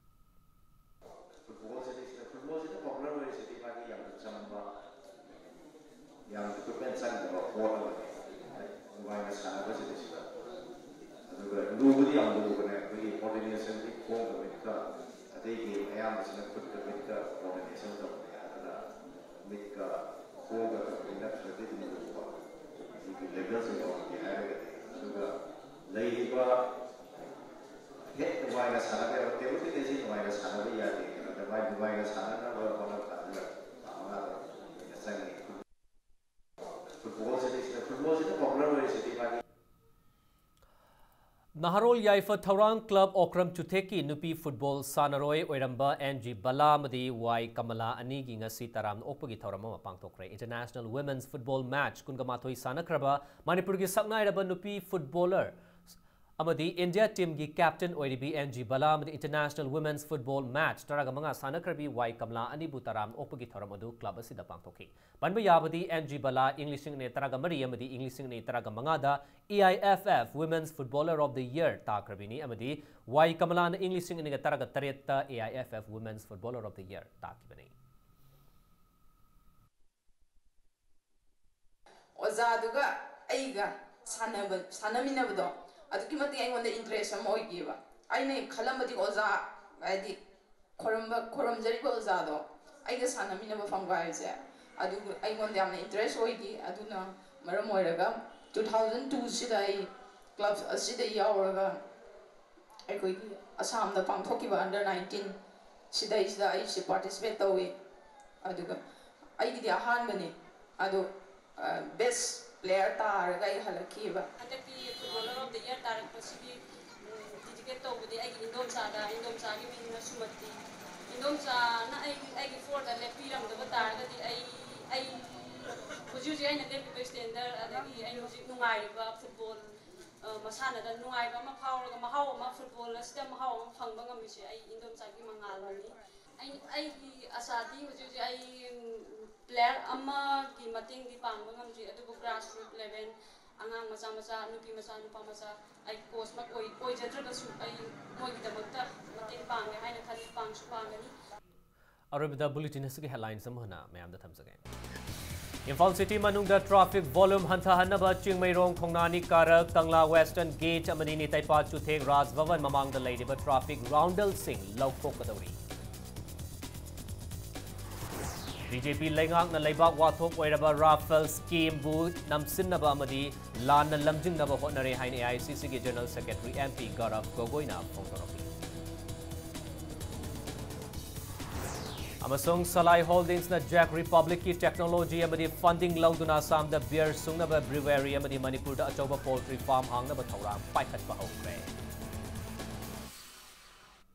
ꯐꯨꯠꯕꯣꯜꯁꯤꯗꯤ, ꯐꯨꯠꯕꯣꯜꯁꯤꯗꯤ popular ꯑꯣꯏꯔꯤꯁꯤꯗꯤ ꯃꯥꯒꯤ ꯌꯥꯝꯅ ꯆꯝꯕ, ꯌꯥꯝ equipment ꯆꯪꯗꯕ ꯄꯣꯠ ꯑꯃꯅꯤ꯫ ꯅꯨꯡꯉꯥꯏꯅ ꯁꯥꯟꯅꯕꯁꯤꯗꯩꯁꯤꯗ꯫ ꯑꯗꯨꯒ ꯂꯨꯕꯗꯤ ꯌꯥꯝ ꯂꯨꯕꯅꯦ꯫ ꯑꯩꯈꯣꯏꯒꯤ coordinationꯗꯤ ꯈꯣꯡꯒ ꯃꯤꯠꯀ, ꯑꯇꯩꯒꯤ ꯑꯌꯥꯝꯕꯁꯤꯅ ꯈꯨꯠꯀ ꯃꯤꯠꯀ coordination ꯇꯧꯕꯅꯦ꯫ ꯑꯗꯨꯅ ꯃꯤꯠꯀ ꯈꯣꯡꯒ ꯇꯧꯕꯅꯤ, ꯅꯠꯇ꯭ꯔꯒꯗꯤ ꯑꯗꯨꯝ ꯂꯨꯕ꯫ ꯑꯗꯨꯒꯤ levelꯁꯦ ꯌꯧꯔꯛꯀꯦ ꯍꯥꯏꯔꯒꯗꯤ꯫ ꯑꯗꯨꯒ ꯂꯩꯔꯤꯕ ꯍꯦꯛ ꯅꯨꯡꯉꯥꯏꯅ ꯁꯥꯟꯅꯕ ꯌꯥꯕ, table tennisꯁꯤ ꯅꯨꯡꯉꯥꯏꯅ ꯁꯥꯟꯅꯕ ꯌꯥꯗꯦ꯫ ꯑꯗ ꯃꯥꯏ ꯅꯨꯡꯉꯥꯏꯅ ꯁꯥꯟꯅꯅꯕ ꯍꯣꯠꯅꯕ ꯀꯥꯟꯗ ꯊꯥ ꯃꯉꯥ ꯇꯔꯨꯛ ꯍꯦꯟꯅ ꯆꯪꯉꯤ꯫ ꯐꯨꯠꯕꯣꯜꯁꯤꯗꯤ, ꯐꯨꯠꯕꯣꯜꯁꯤꯅ popular ꯑꯣꯏꯔꯤꯁꯤꯗꯤ ꯃꯥꯒꯤ ꯅꯍꯥꯔꯣꯜ ꯌꯥꯏꯐ ꯊꯧꯔꯥꯡ ꯀ꯭ꯂꯕ ꯑꯣꯀ꯭ꯔꯝ ꯆꯨꯊꯦꯛꯀꯤ ꯅꯨꯄꯤ ꯐꯨꯠꯕꯣꯜ ꯁꯥꯟꯅꯔꯣꯏ ꯑꯣꯏꯔꯝꯕ ꯑꯦꯟ ꯖꯤ ꯕꯂꯥ ꯑꯃꯗꯤ ꯋꯥꯏ ꯀꯃꯂꯥ ꯑꯅꯤꯒꯤ ꯉꯁꯤ ꯇꯔꯥꯝꯅ ꯑꯣꯛꯄꯒꯤ ꯊꯧꯔꯝ ꯑꯃ ꯄꯥꯡꯊꯣꯛꯈ꯭ꯔꯦ꯫ International Women's Football Match ꯀꯨꯟꯒ ꯃꯥꯊꯣꯏ ꯁꯥꯟꯅꯈ꯭ꯔꯕ ꯃꯅꯤꯄꯨꯔꯒꯤ ꯁꯛꯅꯥꯏꯔꯕ ꯅꯨꯄꯤ ꯐꯨꯠꯕꯣꯂꯔ ꯑꯃꯗꯤ ꯏꯟꯗꯤꯌꯥ ꯇꯤꯝꯒꯤ ꯀꯦꯞꯇꯦꯟ ꯑꯣꯏꯔꯤꯕꯤ ꯑꯦꯟ ꯖꯤ ꯕꯂꯥ ꯑꯃꯗꯤ International Women's Football Match ꯇꯔꯥꯒ ꯃꯉꯥ ꯁꯥꯟꯅꯈ꯭ꯔꯕꯤ ꯋꯥꯏ ꯀꯃꯂꯥ ꯑꯅꯤꯕꯨ ꯇꯔꯥꯝꯅ ꯑꯣꯛꯄꯒꯤ ꯊꯧꯔꯝ ꯑꯗꯨ ꯀ꯭ꯂꯕ ꯑꯁꯤꯗ ꯄꯥꯡꯊꯣꯛꯈꯤ꯫ ꯄꯟꯕ ꯌꯥꯕꯗꯤ, ꯑꯦꯟ ꯖꯤ ꯕꯂꯥ ꯏꯪ ꯂꯤꯁꯤꯡ ꯑꯅꯤ ꯇꯔꯥꯒ ꯃꯔꯤ ꯑꯃꯗꯤ ꯏꯪ ꯂꯤꯁꯤꯡ ꯑꯅꯤ ꯇꯔꯥꯒ ꯃꯉꯥꯗ A I F F Women's Footballer of the Year ꯇꯥꯈ꯭ꯔꯕꯤꯅꯤ ꯑꯃꯗꯤ ꯋꯥꯏ ꯀꯃꯂꯥꯅ ꯏꯪ ꯂꯤꯁꯤꯡ ꯑꯅꯤꯒ ꯇꯔꯥꯒ ꯇꯔꯦꯠꯇ A I F F Women's Footballer of the Year ꯇꯥꯈꯤꯕꯅꯤ꯫ ꯑꯣꯖꯥꯗꯨꯒ ꯑꯩꯒ ꯁꯥꯟꯅꯕ ꯁꯥꯟꯅꯃꯤꯟꯅꯕꯗꯣ ꯑꯗꯨꯛꯀꯤ ꯃꯇꯤꯛ ꯑꯩꯉꯣꯟꯗ ꯏꯟꯇꯔꯦꯁ ꯑꯃ ꯑꯣꯏꯈꯤꯕ꯫ ꯑꯩꯅ ꯈꯜꯂꯝꯕꯗꯤ ꯑꯣꯖꯥ ꯍꯥꯏꯗꯤ ꯈꯣꯏꯔꯝꯕ ꯈꯣꯏꯔꯝꯖꯔꯤꯕ ꯑꯣꯖꯥꯗꯣ ꯑꯩꯒ ꯁꯥꯟꯅꯃꯤꯟꯅꯕ ꯐꯪꯕ ꯍꯥꯏꯕꯁꯦ ꯑꯗꯨ ꯑꯩꯉꯣꯟꯗ ꯌꯥꯝꯅ ꯏꯟꯇꯔꯦꯁ ꯑꯣꯏꯈꯤ꯫ ꯑꯗꯨꯅ ꯃꯔꯝ ꯑꯣꯏꯔꯒ two thousand two ꯁꯤꯗ ꯑꯩ ꯀ꯭ꯂꯕ ꯑꯁꯤꯗ ꯌꯥꯎꯔꯒ ꯑꯩꯈꯣꯏꯒꯤ ꯑꯁꯥꯝꯗ ꯄꯥꯡꯊꯣꯛꯈꯤꯕ under nineteen ꯁꯤꯗꯩꯁꯤꯗ ꯑꯩꯁꯦ ꯄꯥꯔꯇꯤꯁꯤꯄꯦꯠ ꯇꯧꯋꯤ꯫ ꯑꯗꯨꯒ ꯑꯩꯒꯤꯗꯤ ꯑꯍꯥꯟꯕꯅꯤ꯫ ꯑꯗꯣ ꯕꯦꯁ ꯄ꯭ꯂꯦꯌꯔ ꯇꯥꯔꯒ ꯑꯩ ꯍꯜꯂꯛꯈꯤꯕ꯫ ꯍꯟꯗꯛꯀꯤ ꯐꯨꯠꯕꯣꯂꯔ ꯑꯣꯐ ꯗ ꯏꯌꯔ ꯇꯥꯔꯛꯄꯁꯤꯒꯤ ꯗꯤꯗꯤꯀꯦꯠ ꯇꯧꯕꯗꯤ ꯑꯩꯒꯤ ꯏꯟꯗꯣꯝꯆꯥꯗ꯫ ꯏꯟꯗꯣꯝꯆꯥꯒꯤ ꯃꯤꯡꯅ ꯁꯨꯃꯇꯤ꯫ ꯏꯟꯗꯣꯝꯆꯥꯅ ꯑꯩ ꯑꯩꯒꯤ ꯐ꯭ꯂꯣꯔꯗ ꯂꯦꯞꯄꯤꯔꯝꯗꯕ ꯇꯥꯔꯒꯗꯤ ꯑꯩ ꯑꯩ ꯍꯧꯖꯤꯛ ꯍꯧꯖꯤꯛ ꯑꯩꯅ ꯂꯦꯞꯄꯤꯕ ꯁ꯭ꯇꯦꯟꯗꯔ ꯑꯗꯒꯤ ꯑꯩꯅ ꯍꯧꯖꯤꯛ ꯅꯨꯡꯉꯥꯏꯔꯤꯕ ꯐꯨꯠꯕꯣꯜ ꯃꯁꯥꯟꯅꯗ ꯅꯨꯡꯉꯥꯏꯕ ꯑꯃ ꯐꯥꯎꯔꯒ ꯃꯍꯥꯎ ꯑꯃ ꯐꯨꯠꯕꯣꯜ ꯑꯁꯤꯗ ꯃꯍꯥꯎ ꯑꯃ ꯐꯪꯕ ꯉꯝꯃꯤꯁꯦ ꯑꯩ ꯏꯟꯗꯣꯝꯆꯥꯒꯤ ꯃꯉꯥꯜꯅꯅꯤ꯫ ꯑꯩ ꯑꯩꯒꯤ ꯑꯁꯥꯗꯤ ꯍꯧꯖꯤꯛ ꯍꯧꯖꯤꯛ ꯑꯩ ꯄ꯭ꯂꯦꯌꯔ ꯑꯃꯒꯤ ꯃꯇꯦꯡꯗꯤ ꯄꯥꯡꯕ ꯉꯝꯗ꯭ꯔꯤ, ꯑꯗꯨꯕꯨ ꯒ꯭ꯔꯥꯁꯔꯨꯠ ꯂꯦꯚꯦꯜ ꯑꯉꯥꯡ ꯃꯆꯥ ꯃꯆꯥ, ꯅꯨꯄꯤ ꯃꯆꯥ, ꯅꯨꯄꯥ ꯃꯆꯥ, ꯑꯩ ꯀꯣꯆꯃꯛ ꯑꯣꯏ ꯑꯣꯏꯖꯗ꯭ꯔꯒꯁꯨ ꯑꯩ ꯃꯣꯏꯒꯤꯗꯃꯛꯇ ꯃꯇꯦꯡ ꯄꯥꯡꯉꯦ ꯍꯥꯏꯅ ꯈꯜꯂꯤ, ꯄꯥꯡꯁꯨ ꯄꯥꯡꯒꯅꯤ꯫ ꯑꯔꯣꯏꯕꯗ ꯕꯨꯂꯦꯇꯤꯟ ꯑꯁꯤꯒꯤ ꯍꯦꯗꯂꯥꯏꯟꯁ ꯑꯃꯨꯛ ꯍꯟꯅ ꯃꯌꯥꯝꯗ ꯊꯝꯖꯒꯦ꯫ ꯏꯝꯐꯥꯜ ꯁꯤꯇꯤ ꯃꯅꯨꯡꯗ ꯇ꯭ꯔꯥꯐꯤꯛ ꯚꯣꯂꯨꯝ ꯍꯟꯊꯍꯟꯅꯕ ꯆꯤꯡꯃꯩꯔꯣꯡ, ꯈꯣꯡꯅꯥꯅꯤ ꯀꯥꯔꯛ, ꯀꯪꯂꯥ ꯋꯦꯁꯇꯔꯟ ꯒꯦꯠ ꯑꯃꯗꯤ ꯅꯤꯇꯩꯄꯥ ꯆꯨꯊꯦꯛ ꯔꯥꯖ ꯚꯕꯟ ꯃꯃꯥꯡꯗ ꯂꯩꯔꯤꯕ ꯇ꯭ꯔꯥꯐꯤꯛ ꯔꯥꯎꯟꯗꯜꯁꯤꯡ ꯂꯧꯊꯣꯛꯀꯗꯧꯔꯤ꯫ ꯕꯤ ꯖꯦ ꯄꯤ ꯂꯩꯉꯥꯛꯅ ꯂꯩꯕꯥꯛ ꯋꯥꯊꯣꯛ ꯑꯣꯏꯔꯕ ꯔꯥꯐꯦꯜ ꯁ꯭ꯀꯤꯝꯕꯨ ꯅꯝꯁꯤꯟꯅꯕ ꯑꯃꯗꯤ ꯂꯥꯟꯅ ꯂꯝꯖꯤꯡꯅꯕ ꯍꯣꯠꯅꯔꯦ ꯍꯥꯏꯅ ꯑꯦ ꯑꯥꯏ ꯁꯤ ꯁꯤꯒꯤ ꯖꯦꯅꯔꯦꯜ ꯁꯦꯀ꯭ꯔꯦꯇꯔꯤ ꯑꯦꯝ ꯄꯤ ꯒꯧꯔꯕ ꯒꯣꯒꯣꯏꯅ ꯐꯣꯡꯗꯣꯔꯛꯂꯤ꯫ ꯑꯃꯁꯨꯡ ꯁꯂꯥꯏ ꯍꯣꯜꯗꯤꯡꯁꯅ ꯖꯦꯛ ꯔꯤꯄꯕ꯭ꯂꯤꯛꯀꯤ ꯇꯦꯛꯅꯣꯂꯣꯖꯤ ꯑꯃꯗꯤ ꯐꯟꯗꯤꯡ ꯂꯧꯗꯨꯅ ꯑꯁꯥꯝꯗ ꯕꯤꯌꯔ ꯁꯨꯡꯅꯕ ꯕ꯭ꯔꯤꯋꯦꯔꯤ ꯑꯃꯗꯤ ꯃꯅꯤꯄꯨꯔꯗ ꯑꯆꯧꯕ ꯄꯣꯜꯇ꯭ꯔꯤ ꯐꯥꯔꯝ ꯍꯥꯡꯅꯕ ꯊꯧꯔꯥꯡ ꯄꯥꯏꯈꯠꯄ ꯍꯧꯈ꯭ꯔꯦ꯫